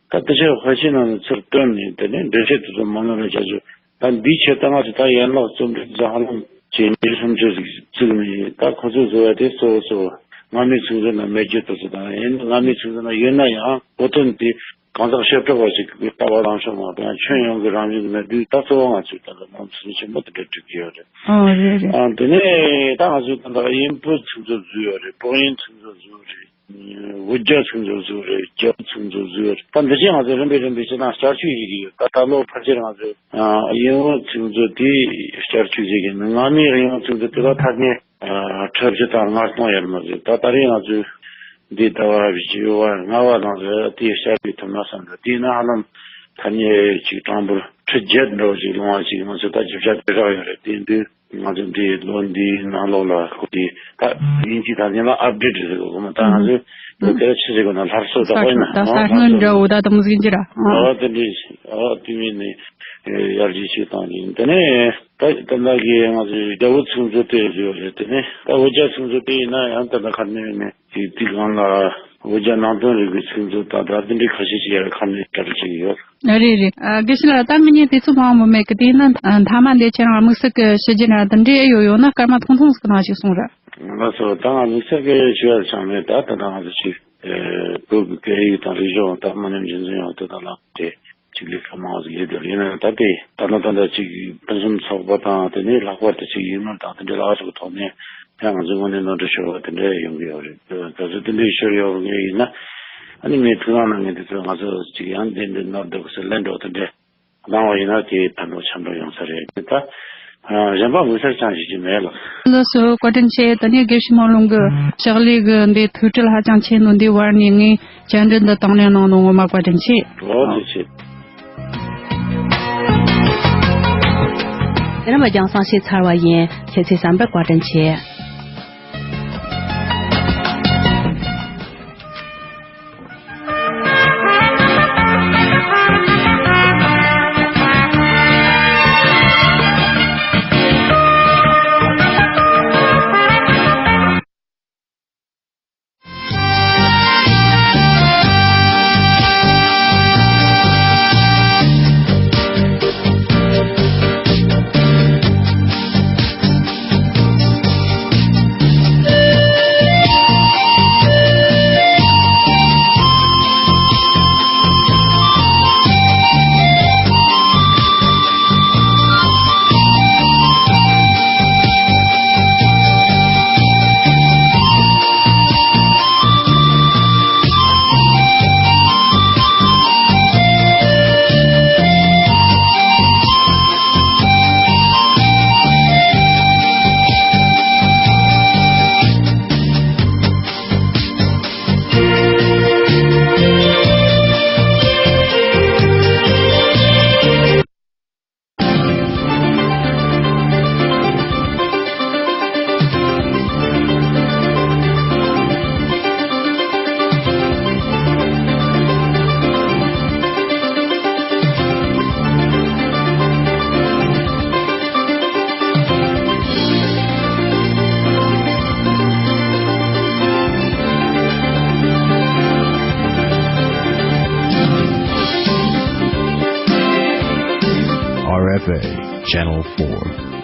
ད་དེ་ཆ་དཔེ་ཆའི་ནང་ནས་ཚུར་བཏོན་ནས་དེ་ནས་འགྲེལ་བཤད་དེ་ཚོ་མང་ཉུང་རེ་བྱ་རྒྱུ། ད་འདིའི་ཆེད་ད་ང་ཚོ་ད་ཡན་ལག་རྩོམ་སྒྲིག་ཧ་ལམ་བྱས་ཉིས་སུམ་ཅུ་ཟིག་བཙུགས་ནས། ད་ཁོ་ཚོས་བཟོ་བ་དེ་གཙོ་བོ་གཙོ་བོ་སྔ་མའི་ཚིག་མཛོད་ནང་མེད་རྒྱུ་དེ་ཚོ་དང་། ཡིན་ན་སྔ་མའི་ཚིག་མཛོད་ནང་ཡོད་ན་ཡང་གོ་དོན་དེ་གང་ཟག་བྱེ་བྲག་པ་ཞིག་གི་ལྟ་བ་ལངས་ཕྱོགས་མ་གཏོགས་ཡང་ཁྱོན་ཡོངས་ཀྱི་རང་བཞིན་གྱི་གནད་དུ་ད་གཙོ་བོ་ང་ཚོའི་ད་ལྟ་ནོར་འཁྲུལ་ཆེན་པོ་དེ་འདྲ་འགྲིག་གི་ཡོད་རེད། ཨོ་རེད་རེད། ཨ་དེ་ནས་ད་ང་ཚོས་ད་ལྟ་དབྱིན་བོད་ཚིག་མཛོད་བཟོས་ཡོད་རེད། སྤོག་དབྱིན་ཚིག་མཛོད་བཟོས་རེད། བོད་རྒྱ་ཚིག་མཛོད་བཟོས་རེད། རྒྱ་བོད་ཚིག་མཛོད་བཟོས་ཡོད་རེད། ད་འདི་ཕྱིན་ང་ཚོས་རིམ་པས་རིམ་པས་བྱས་ན་བསྐྱར་བཅོས་བྱེད་ཀྱི་ཡོད། ད་ད་ལོ་ཕལ་ཆེར་ང་ཚོས་ཨ་དབྱིན་བོད་ཚིག་མཛོད་དེ་བསྐྱར་བཅོས་བྱེད་ཀྱི་ཡིན། སྔ་མའི་དབྱིན་བོད་ཚིག་མཛོད་དེ་ལ་ཐ་སྙད་ཨ་ཁྲི་བཞི་དང་ལྔ་སྟོང་ཡར་མར་ཟིན། ད་ད་རེས་ང་ཚོས་འདི་ཟླ་བ་བཞི་བ་ལྔ་བ་ནང་ལ་དེ་བསྐྱར་བཅོས་ཐུབ་ན་བསམ་འདུག་དེས་ན་ཧ་ལམ་ཐ་སྙད་ཅིག་གྲངས་འབོར་ཁྲི་བརྒྱད་འདྲ་བོ་ཅིག་ལོངས་པ་ཅིག་ང་ཚོ་ད་རྒྱུ་ཆ་དེ་དྲག་ཡོད་རེད། དེ་འདི་ང་ཚོ་འདི་ལོ་འདིའི་ནང་ལོགས་ལ་ཁོ་དེ་ད་དབྱིན་ཇིའི་ད་ནི་ལ་ཨབ་ཌེཊ་ཟེར་གོ་མ། ད་ང་ཚོས་ལོ་དེ་ཆི་ཟེར་གོ་ན་སླར་གསོ་ད་དཔེར་ན་ད་གསར་སྣོན་འདྲ་བོ་ད་དུ་མོ་ཟིག་ཡིན་གྱི་ར། ཨ་དེ་འདྲའི་ཨ་དེ་མིན་ནི་ཡར་རྒྱས་ཤིག་བཏང་གི་ཡིན། དེ་ནས། ད་ད་ལྟ་གི་ང་ཚོའི་རྒྱ་བོད་ཚིག་མཛོད་དེ་ཡོད་རེད། དེ་ནས་ད་བོད་རྒྱ་ཚིག་མཛོད་དེ་ཡིན་ན་ཡང་ད་ལྟ་ཁ་སྣོན་ནས་དེ་དེ་སྒང་ལ་བོད་རྒྱ་ནང་དོན་རིག་པའི་ཚིག་མཛོད་དང་ད་དེ་འདྲའི་ཁ་ཤས་ཤིག་ཡར་ཁ་སྣོན་བསྐྱར་བྱེད་ཀྱི་ཡོད། རེད་རེད། ཨ་དགེ་བཤེས་ལགས། ད་མི་ཉན་དེ་ཚོ་མང་བོ་མེད་གི། དེ་ཡིན་ན་མཐའ་མ་འདི་ཁྱེད་རང་དམིགས་བསལ་གི་ཞུ་རྒྱུ་ན་དེ་འདྲའི་ཡོད་ཡོད་ན་སྐར་མ་ཐུང་ཐུང་ཟིག་གི་ནང་ཞིག་གསུངས་ར། ལགས་སོ། ད་ང་དམིགས་བསལ་གི་ཞུ་ཡ་ཅང་མེད། ད་ད་ད་ང་ཚོ་ཞིག་བོད་ཀྱི་སྐད་ཡིག་དང་རིག་གཞུང་ད་མི་ཉམས་རྒྱུན་འཛིན་ཡོང་དུ་ད་ལ་དེ། ཅིག་ལས་ཀ་མང་བ་ཟིག་ཡོད་དེ། ཡིན་ན་ད་ལྟའི་ད་ལྟ་ད་ལྟ་ཅིག་ཕུན་སུམ་ཚོགས་པ་དང་དེ་ནས་ལྷག་པར་དུ་ཅིག་ཡིག་ནོར་དང་དེ་འདྲའི་ལག་ཅིག་གི་ཐོག་ནས་ཡང་ང་ཚོའི་ངོས་ནས་ནོར་འཁྲུལ་ཤོར་བ་དེ་འདྲ་ཡོང་གི་ཡོད་རེད། ད་ཚོད་དེ་འདྲའི་ཤོར་ཡོད་ངེས་ཡིན་ན། ཨ་ནི་ངས་ཐུགས་སྣང་གནང་མཁན་དེ་ཚོ་ང་ཚོ་ཅིག་ཡང་འདི་འདྲའི་ནོར་འདུག་ཟེར་ལན་འགྲོ་དེ་འདྲ་གནང་བ་ཡིན་ན་དེ་ཕན་ཐོགས་ཆེན་པོ་ཡོང་ས་རེད། ད་གཞན་པ་མི་སེར་ཅང་ཞིག་ཅིག་མེད་ལ། ལགས་སོ། བཀའ་དྲིན་ཆེ། ད་ནི་དགེ་བཤེས་སྨོན་ལུང་གི་ཕྱག་ལས་གི་འདི་ཐུགས་ཁྲལ་ཧ་ཅང་ཆེ་ནོ་འདི་བར་ནས་ངས་བཅར་འདྲི་འདི་དང་ལེན་གནང་ནོ་ངོ་མ་བཀའ་དྲིན་ཆེ། འོ་དེ་ཆེ། རིམ་པ་རྒྱང་སྲིང་བྱས་ཚར་བ་ཡིན། ཁྱེད་ཚོས་གསན་པར་བཀའ་དྲིན་ཆེ། R F A Channel four.